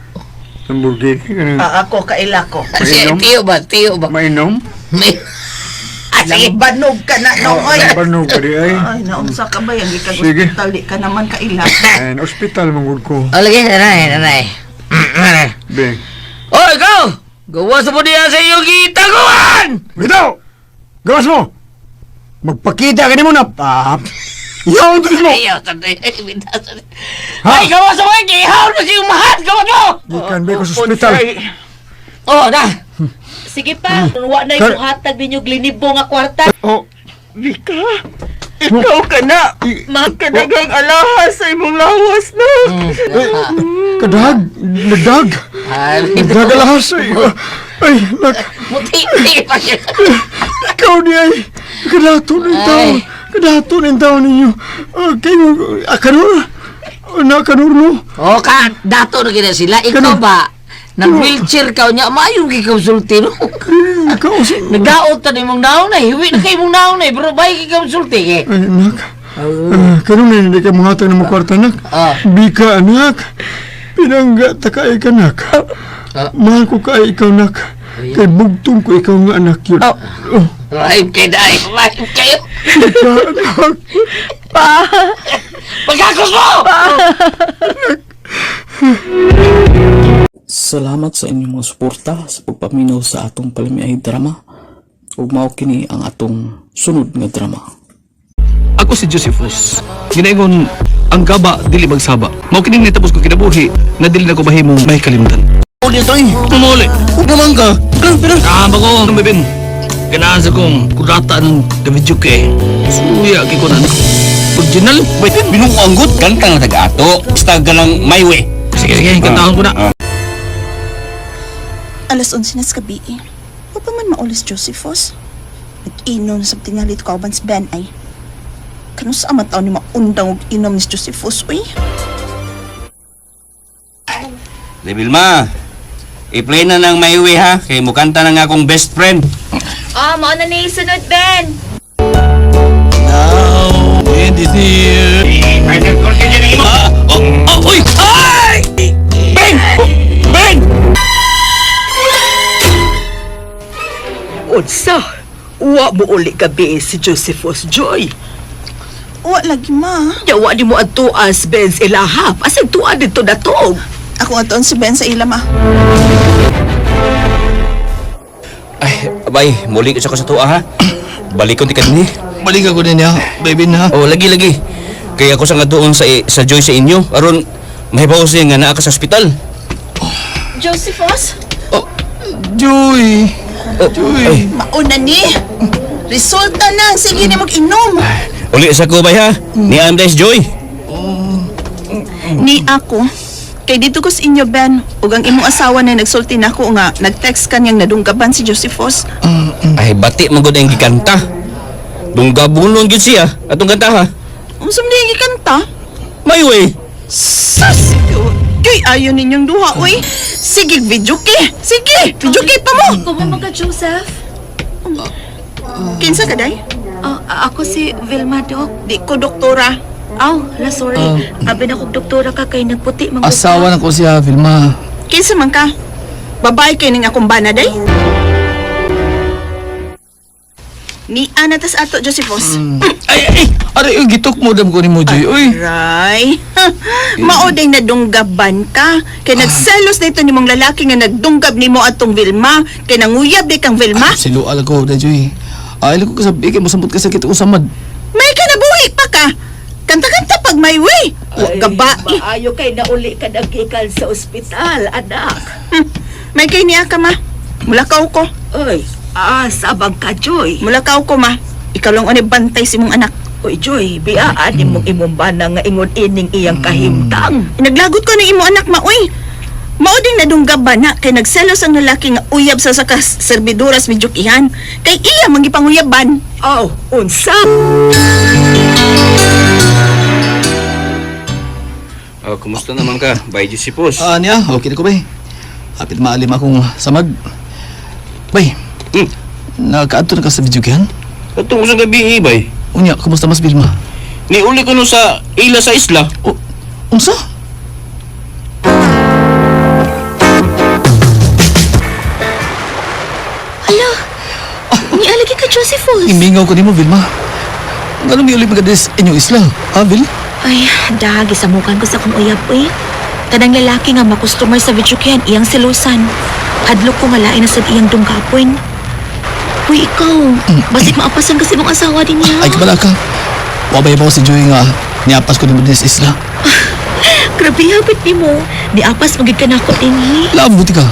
Lamborghini kanang Ah, ako kaila ko. Si, Mainom? tiyo ba? Tiyo ba? mainom. May... Ah, sige. Lambanog ka na no oy. Lambanog ka di ay. Ay, naunsa ka ba yang gikag Sige. ospital di ka naman kaila. Ay, na ospital man gud ko. Oh, lagi, nanay, nanay. Nanay. Be. Oy, go! Gawa sa po niya sa iyong gitaguan! Bitaw! Gawas mo! Magpakita ka nimo na pap. Yaw mo. Ayaw, sanday. Ay, gawa sa mga gihaw na siyong mahal! Gawa mo! Gikan be ko sa ospital. Oh, na! Sige pa, wa na Kar- hatag ninyo glinibo nga kwarta. Oh, Vika, ikaw ka na. Ma, Kadagang alahas sa imong lawas na. kadag, nagdag. Ay, Nagdag alahas ay. Ay, nak, muti, pa siya. ikaw ni ay. Kadato ng tao. Ay. Kadato ng tao ninyo. Kayo, kanor. Na kanor no. Oh, ka, dato na kina sila. Ikaw ba? Nag-wheelchair ka niya, maayo kay konsulti no. Ikaw sa... Nagdaot ta nimong naon na, hiwi na kay mong naon na, pero bay kay konsulti eh. Ay, anak. Kanon na hindi ka muhatag ng mga kwarta, anak. Ah. Bika, anak. Pinangga ta ka ikaw, anak. Ah. Mahal ko ka ikaw, anak. Kay bugtong ko ikaw nga anak yun. Oh. Oh. Rahim kay dai, rahim kayo. Pa! Pagkakos mo! Salamat sa inyong mga suporta sa pagpaminaw sa atong palamiay drama. Ug mao kini ang atong sunod nga drama. Ako si Josephus. Ginaingon, ang gaba dili magsaba. Mao kining nitapos ko kinabuhi nga dili na ko mahimong may kalimtan. Uli toy, tumuli. Huwag naman ka. Ah, bago, bibin. Ganahan sa kong kurata ng video kay. Suya kay ko na. Original. Wait, binunganggot. Kanta nga taga-ato. Basta ganang my way. Sige, sige, kantahan ko na. Alas 11 na sa gabi eh. Wa pa man maulis Josephus. Nag-inom sa tingalit ko aban si Ben ay. Kano sa ama taon ni maundang og inom ni Josephus, uy? Lebilma, i-play na ng my way ha. Kay mukanta na nga akong best friend. Ah, mao na ni sunod, Ben. Now, it is here. Ah, oh, oh, uy! Ay! Ben! Oh, Ben! Unsa? Wa mo uli gabi si Josephus Joy. Wa lagi ma. Yawa ni mo adtuas Benz ilahap. Asag tuwa dito na to. Ako atoon si Ben sa ila ma. Ay, abay, muli ko sa tuwa ha. Balik ko ti kadni. Balik ako din niya, baby na. Oh, lagi lagi. Kaya ako sa nga doon sa sa Joy sa inyo aron mahibaw siya nga naa ka sa ospital. Josephus? Oh, Joy! Oh, Joy! Ay, Mauna ni. Resulta na ang sige ni mag-inom. uli sa ko bay ha. Ni Andes Joy. Ni ako. Kay dito ko sa inyo, Ben. Ug ang imong asawa na nagsulti nako nga nag-text kanyang nadunggaban si Josephus. Ay, bati man gud ang gikanta. Dunggabunon gyud siya atong kanta ha. Unsa man yung gikanta? My way. Sus! Kay ayo ninyong duha, uy. Sige, video ke. Sige, video ke pa mo. Kumo ka, Joseph? Kinsa ka, day? Ah, ako si Vilma, Doc. Di ko doktora. Aw, la sorry. Abi na kog doktora ka kay nagputi man gud ka. Asawa na ko siya, Vilma. Kinsa man ka? Babae kay ning akong bana, day? Ni ana tas ato, Josephus. Ay, ay! Aray, uy, gitok mo dam ko ni mo, Joy. Uy! Aray. Mao day nadunggaban ka. Kay nagselos dito nimong lalaki nga nagdunggab nimo atong Vilma. Kay nanguyab di kang Vilma. Silual ko, da, Joy. Ay, ko kasabi, kay mosambot ka sakit ko samad. May kanabuhi pa ka. Kanta-kanta pag may way. Wa ka ba? Eh, Maayo kay nauli ka nagkikal sa ospital, anak. May kay niya ka ma. Mulakaw ko. Oy, sabang ka, Joy. Mulakaw ko ma. Ikaw lang unay bantay si mong anak. Oy, Joy, biyaan nimong imong bana nga ingon ining iyang kahimtang. Naglagot ko ng imo anak ma uy. Mao ding nadunggaban na kay nagselos ang lalaki nga uyab sa sakas serbiduras medyo kihan. Kay iya mangipanguyaban. Aw, unsa? Oh, kumusta naman ka? Bay Josephus. Ah, niya, okay na ko, bay. Hapit maalim akong samad. Bay, nakaadto na ka sa video kihan? Atong sa gabi eh, bay. Unya, kumusta mas Vilma? Ni uli ko no sa ila sa isla. Oh, unsa? Hala, nialagi ka, Josephus. Imingaw ko nimo, Vilma. Ngano mi uli magadis inyong isla, ha, Vil? Ay, dagi samukan ko sa akong uyab, uy. Tanang lalaki nga makustomer sa videoken, iyang silusan. Hadlok ko nga lain na sad iyang dunggapoy. Uy, ikaw, basig maapasan kasi mong asawa din niya. Ay, kabala ka. Wabay ba si Joy nga niapas ko nimo din sa isla? Grabe, hapit ni mo. Niapas magid ka na ako dinhi. Love, buti ka.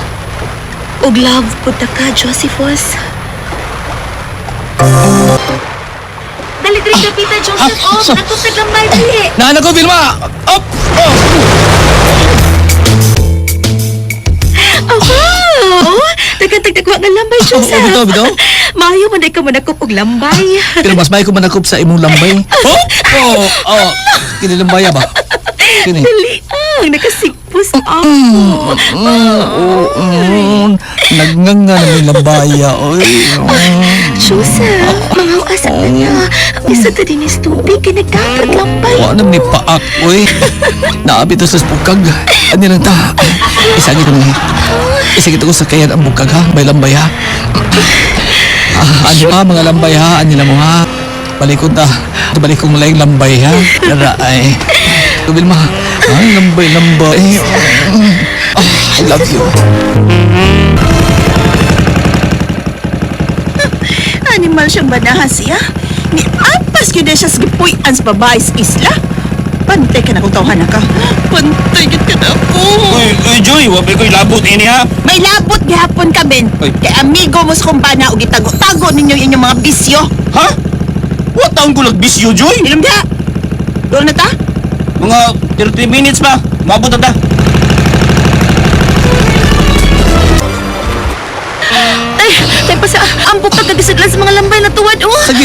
Og love pud ta ka, Josephus. Dali, dali, dapita, Joseph. Oh, nakutag lambay, dali. Naanak ko, Vilma! Up! Oh! Oh, wow! Tagatagdagwa nga lambay, Joseph. Oo, bitaw, bitaw. Maayo man day ka manakop og lambay. Pero mas may ko manakop sa imong lambay. Oh! Oh! Oh! Kini lambaya ba? Kini. Dali ang nakasigpos ako. Oh, Nagnganga na may lambaya. Oy. Joseph, mga asa ka niya. Isa ta din is tubig kay nagdapat lambay. Wa nam ni paak, oy. Naabi to sa bukag. Ano lang ta? Isagi ko ni. Isagi ko sa kayan ang bukag ha. May lambay ha. Ano ha, mga lambay ha, ano mo ha. Balikod ta. Balik kong laing lambay ha. Dara ay. Vilma, ay lambay lambay. Ah, I love you. Animal siyang banahan siya. Ni apas yun na siya sa gipuy-an sa babae sa isla. Pantay ka na kung tawhan na ka. Pantay yun ka na ako. Uy, uy, Joy, wapay ko'y labot ini ha. May labot gihapon ka, Ben. Oy. Kay amigo mo sa kumbana o gitago-tago ninyo inyong mga bisyo. Ha? What taon ko nagbisyo, Joy? Ilom diha. Doon na ta? Mga 30 minutes pa. Maabot na ta. Tay, tay pa sa ambok ka kagisudlan sa mga lambay na tuwad oh. Sige.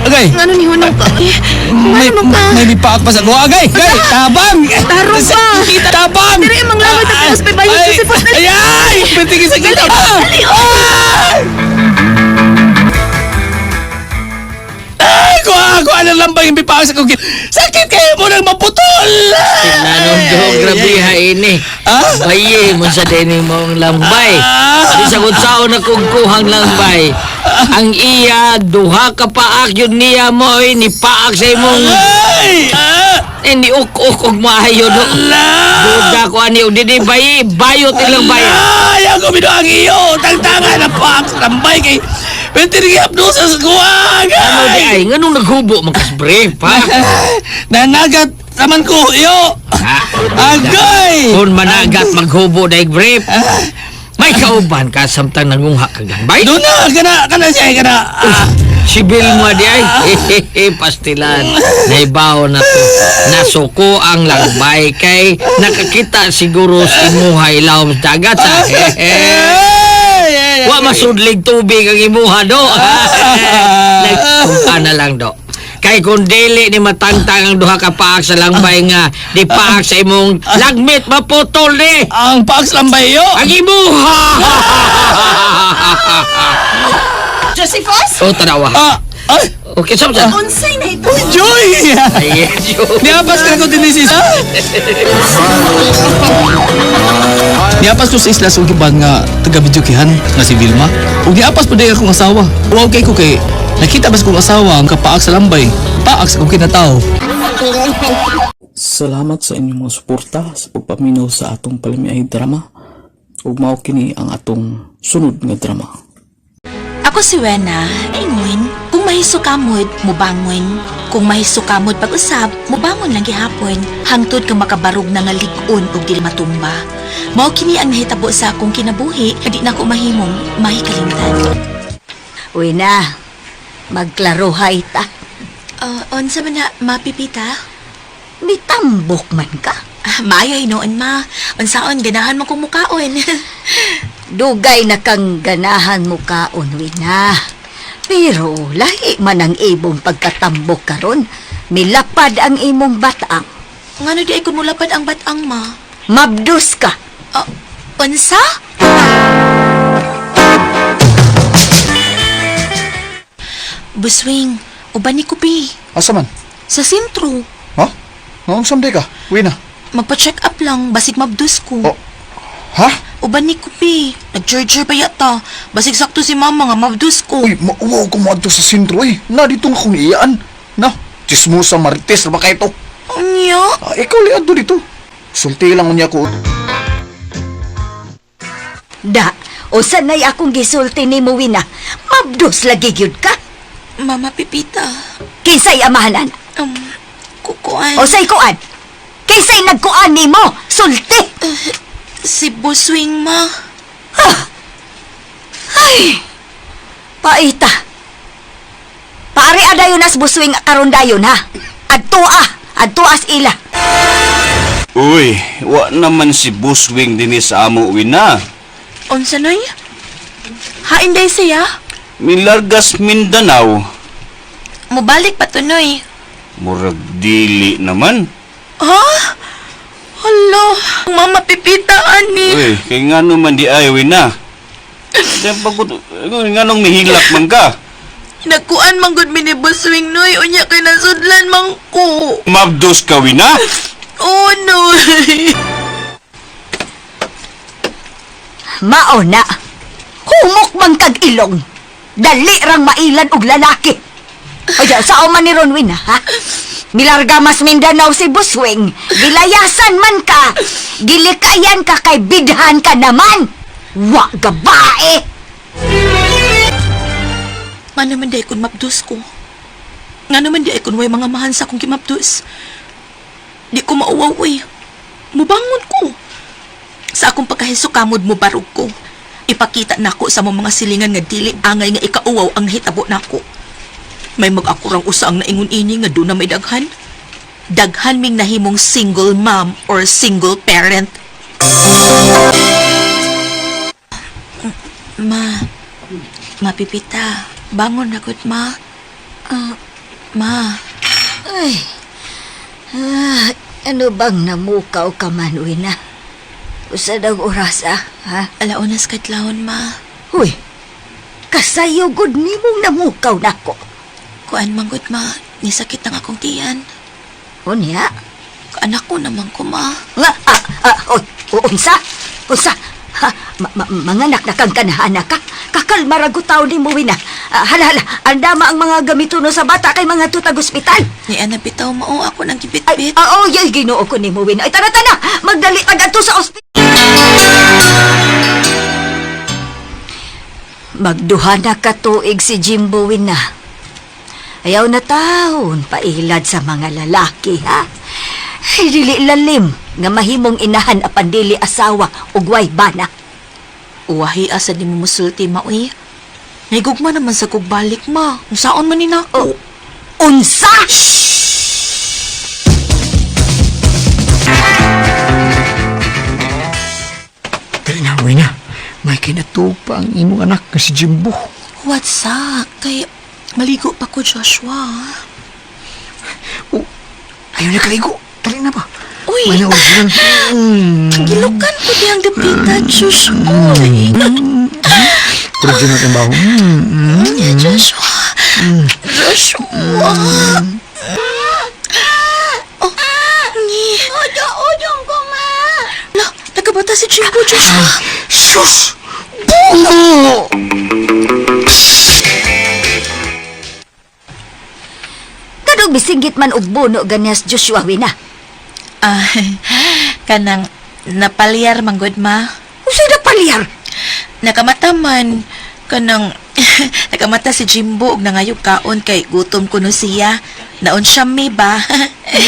Agay. Ngano ni hunong ka? Eh, May, Ngano man ka? may mipaak pa sa kuha. Agay! Agay! Tabang! Tarong pa! Kita tabang! Diri ang mga lambay tapos may bayot Ay! si Fosnes. Ay! Ay! Pwede sa kita! Dali, oh! Ay! Kuha! Kuha ng lambay yung mipaak sa kuha. Sakit kayo mo nang maputol! Tingnan do, grabe ha ini. Ah? Baye mo sa dini mong lambay. Ah! Di sa kung saon na kung kuhang lambay. Ang iya, duha ka paak yun niya mo, eh, ni paak sa imong Ay! Ah! eh, ni uk-uk og maayo do. Duda ko ani og dini baye, bayot ilang bayan. Ay! Ako bino ang iyo! Tangtangan ang paak sa lambay kay... Pwede rin hapdo sa kuha! Ano di ay, nganong naghubo man kas bre pa? Nanagat naman ko iyo! Agay! Kung managat maghubo daig bre. May kauban ka samtang nangungha ka gambay. Doon na! Kana! Kana siya! Kana! Ah. Si Vilma di ay, hehehe, pastilan. Naibaw na to. Nasuko ang lagbay kay nakakita siguro sa imuha ilawom sa dagat. Ha? Hehe. Wa masudlig tubig ang imuha do. Nagtumpa na lang do. Kay kung dili ni matangtang ang duha ka paak sa langbay nga di paak sa imong lagmit maputol ni. Ang paak sa lambay iyo! Ang imuha. Josephus? Oh, tanawa. Ah! Ay! Okay, sab sab. Unsay na ito? Joy! Ay, Joy. Niapas ka na ko din si Niapas to sa isla sa ugiban nga taga-videokihan nga si Vilma. Ug niapas po dahil akong asawa. Wow kay ko kay nakita bas kong asawa ang kapaak sa lambay. Paak sa kong kinatao. Salamat sa inyong mga suporta sa pagpaminaw sa atong palamiay drama. Ug mao kini ang atong sunod nga drama. Ako si Wena, ingon, kung mahisukamod, mubangon. Kung mahisukamod pag-usab, mubangon lang gihapon. Hangtod kang makabarog na nga lig-on ug dili matumba. Mao kini ang nahitabo sa akong kinabuhi, di na ko mahimong mahikalimtan. Uy na, magklarohay ta. Unsa man na mapipita? Mitambok man ka. Ah, maayo hinuon ma. Unsaon ganahan mo kong mukaon. Dugay na kang ganahan mo kaon, Wina. Pero lahi man ang imong pagkatambok karon. Milapad ang imong batang. Ngano di ay kun mulapad ang batang ma? Mabdus ka. Ah, unsa? Buswing, uban ni Kupi. Asa man? Sa sentro. Ha? Noong someday ka? Uwi na. Magpa-check up lang, basig mabdus ko. Oh. Ha? Uban ni Kupi. Nag-charger pa yata. Basig sakto si mama nga mabdus ko. Uy, mauwaw ko mo adto sa sentro eh. Na dito nga kong iyaan. Na, chismosa marites na ba kayo to? Unya? Ah, ikaw li adto dito. Sulti lang unya ko. Da, o sanay akong gisulti ni mo, Wina. Mabdus lagi gyud ka. Mama Pipita. Kinsay amahanan. Kukuan. O say kuan. Kinsay nagkuan nimo. Sulti. Si Buswing, ma. Ay! Paita. Pare adayon as buswing karon dayon ha. Adto ah, adto as ila. Uy, wa naman si Buswing dinhi sa amo wina. Unsa noy? Hain day siya. Milargas Mindanao. Mubalik pa to noy. Murag dili naman. Ha? Hala, Mama Pipita ani. Uy, kay ngano man di ay wina. Di pagod, nganong mihilak man ka? Nagkuan man gud mi ni Buswing noy, unya kay nasudlan man ko. Mabdos ka wina? Oh noy. Mao na. Humok man kag ilong. Dali rang mailan og lalaki. Oy, sao man ni Ronwin, ha? Milarga mas Mindanao si Buswing. Gilayasan man ka. Gilikayan ka kay bidhan ka naman. Wa gabae. Nga naman di kon mapdus ko. Nga naman di kon way mga mahan sa akong gimapdus. Di ko mauwaw eh. Mubangon ko. Sa akong pagkahisukamod mo barog ko. Ipakita nako sa mga silingan nga dili angay nga ikauwaw ang hitabo nako. May mag-akurang usa ang naingon ini nga doon na may daghan. Daghan ming nahimong single mom or single parent. Ma, mapipita. Bangon na gud, ma. Ah, ma, Ay, ah, ano bang namukaw ka man, Wina? Usa daw oras, ah, ha? alaunas kadlawon, ma. Uy, kasayo gud nimong namukaw nako. Kuan man gud, ma. Nisakit ang akong tiyan. Unya? Anak ko naman ko, ma. Nga, ah, ah, oy, unsa? Unsa? Ha, manganak na kang kanahana ka. Kakalma ra gud taw nimo, Wina. Ah, hala, hala, andama ang mga gamitono sa bata kay mga tutag ospital. Ni ana bitaw mao ako nang Ay, gibitbit. ah, oh, yay, Ginoo ko nimo, Wina. Ay, tara, tara, magdali tag adto sa ospital. Magduha na katuig si Jimbo, Wina. Ayaw na taon pailad sa mga lalaki, ha? Ay, dili lalim nga mahimong inahan apan dili asawa ug way bana. Uwahi asa di mo musulti, ma, uy. Naigugma naman sa kugbalik, ma. Unsaon man ni nako. Oh, unsa? Dali na, Wina. May kinatuog pa ang imong anak nga si Jimbo. What's up? Kay maligo pa ko, Joshua. Oh, ayaw na kaligo. Dali na ba? Uy! May na-original. Gilukan ko diyang dapita, Joshua. Uy. Original ang baho. Yeah, Joshua. Joshua. Oh, ni. Ojo, ojong ko, ma. La, nagkabata si Jimbo, Joshua. Sus! Buno! Kadong bisinggit man og buno ganyas Joshua, Wina. Ah, kanang napalyar manggod ma. Unsay na palyar? Nakamata man kanang nakamata si Jimbo og nangayog kaon kay gutom kuno siya. Naon siya mi ba?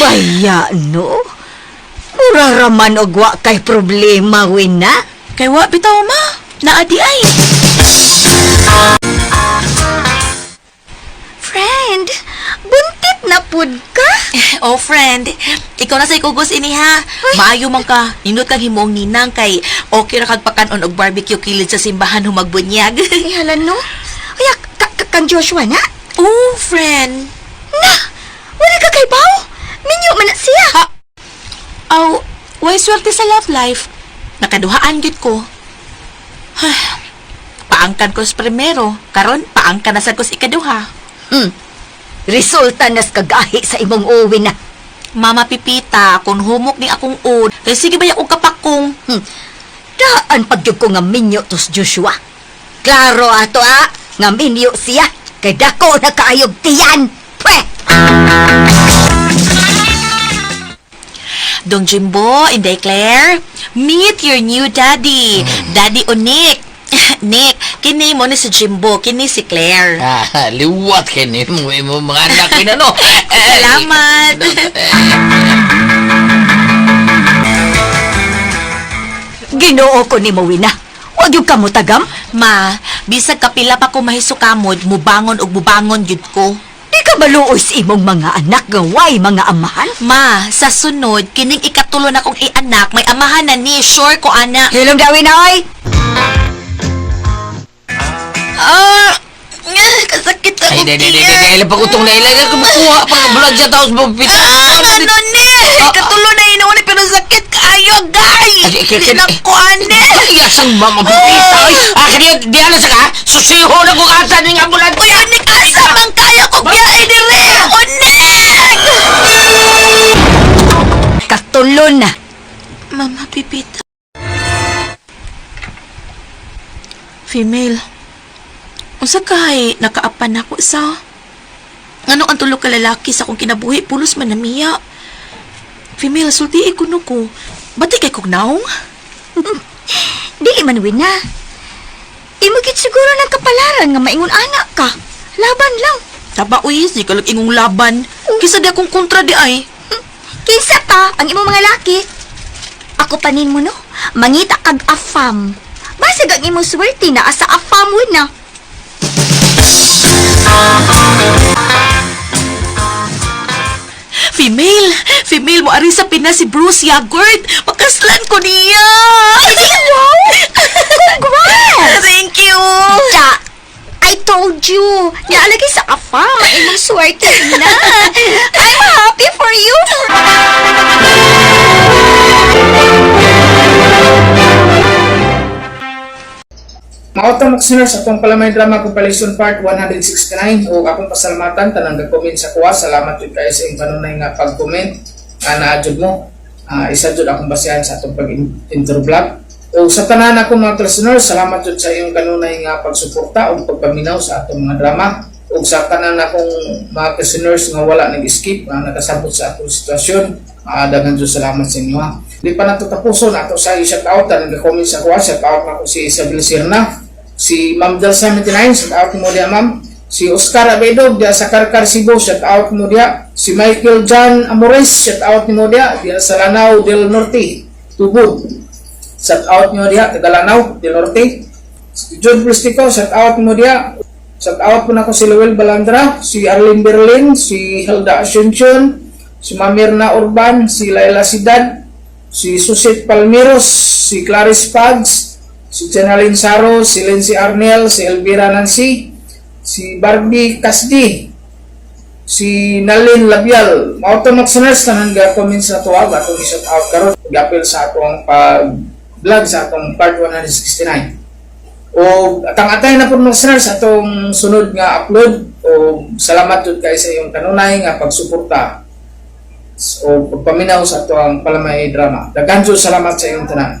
Baya no. Mura raman og wa kay problema, Wina. Kay wa bitaw ma. Naa di ay. Friend, buntit na pud ka. Oh friend, ikaw na sa ikugos ini ha. Maayo man ka. Nindot kang himuong ninang kay okay ra kag pakanon og barbecue kilid sa simbahan humagbunyag. Ay, hala no. Ay, kang Joshua na? Oh friend. Na! Wala ka kay Bao? Minyo man na siya. Ha? Aw, way swerte sa love life. Nakaduhaan gyud ko. Ay, paangkan ko sa primero, karon paangkan na sad ko sa ikaduha. Resulta nas kagahi sa imong uwi na. Mama Pipita, kung humok ni akong od, kay sige ba akong kapakong. Daan pagyud ko nga minyo tos Joshua. Klaro ato ah, nga minyo siya. Kay dako na kaayog tiyan. Pwe! Dong Jimbo, Inday Claire, meet your new daddy, Daddy Onik. Nick, kini mo ni si Jimbo, kini si Claire. Ah, liwat kini mo imo mga anak kina no. Salamat. Ginoo ko ni Wina. Wag yung kamutagam. Ma, bisag kapila pa ko mahisukamod, mubangon og mubangon gyud ko. Di ka maluoy sa imong mga anak nga way mga amahan. Ma, sa sunod, kining ikatulo na kong ianak, may amahan na ni, sure ko ana. Hilom dawin na oy! Ah, kasakit Ay, ako di, di, di, di, di, pagutong na ilay, kumukuha pa nga bulag siya tapos mapita. Ah, ano ni? Katulo na inuuni pero sakit kaayo, guys! Ay, Di na ko, ane! Ay, asang mama pipita. Ay, akin yun, di alas ka, susiho na kung asa ning ambulansya. Uy, unik, asa man kaya ko biyahe dire! Unik! Katulo na. Mama Pipita. Female. Unsa kay nakaapan nako sa? Ngano ang tulo ka lalaki sa akong kinabuhi pulos man namiya. Female, sultii ko no ko. Bati kay kog naong? Dili man win na. Imo gid siguro ng kapalaran nga maingon anak ka. Laban lang. Taba uy, si kalag ingong laban. Kisa di akong kontra di ay. Kinsa pa ang imong mga laki? Ako panin mo no, mangita kag afam. Basig ang imong swerte na asa afam win na. Female, female mo ari sa Pinas si Bruce Yagord. Makaslan ko niya. Wow! Congrats! Thank you. Ja, I told you. Naalagay sa afam ang imong swerte na. I'm happy for you. Maotong mga sa atong Palamay Drama Compilation Part 169 o akong pasalamatan tanang ga-comment sa kuha. Salamat jud kayo sa iyong kanunay nga pag-comment nga naa jud mo. Isa jud akong basehan sa atong pag-intro vlog. O sa tanan akong mga listeners, salamat jud sa iyong kanunay nga pagsuporta o pagpaminaw sa atong mga drama. O sa tanan akong mga listeners nga wala nag-skip, nga nakasabot sa atong sitwasyon, daghan jud salamat sa inyo ha. Di pa nato tapuson ato sa i-shout out tanang ga-comment sa kuha. Shout out nako si Isabel Sirna, si Ma'am Del 79, shout out mo diya ma'am. Si Oscar Abedog diya sa Karkar Cebu, shout out mo diya. Si Michael John Amores, shout out mo diya diya sa Lanao del Norte, Tubod. Shout out nyo diya, taga Lanao del Norte. Si John Plastico, shout out mo diya. Shout out po nako si Lowell Balandra, si Arlene Berlin, si Hilda Asuncion, si Mamirna Urban, si Laila Sidad, si Susit Palmiros, si Clarice Pags, si Jenaline Saro, si Lindsay Arnel, si Elvira Nancy, si Barbie Kasdi, si Nalin Labial. Mautomax nurse tanan ga comment sa tuwag atong i-shout out karon gapil sa atong pag vlog sa atong part 169. O atang-atay na po mga listeners sa atong sunod nga upload o salamat jud kay sa iyong kanunay nga pagsuporta o pagpaminaw sa atong Palamay Drama. Daghan jud salamat sa iyong tanan.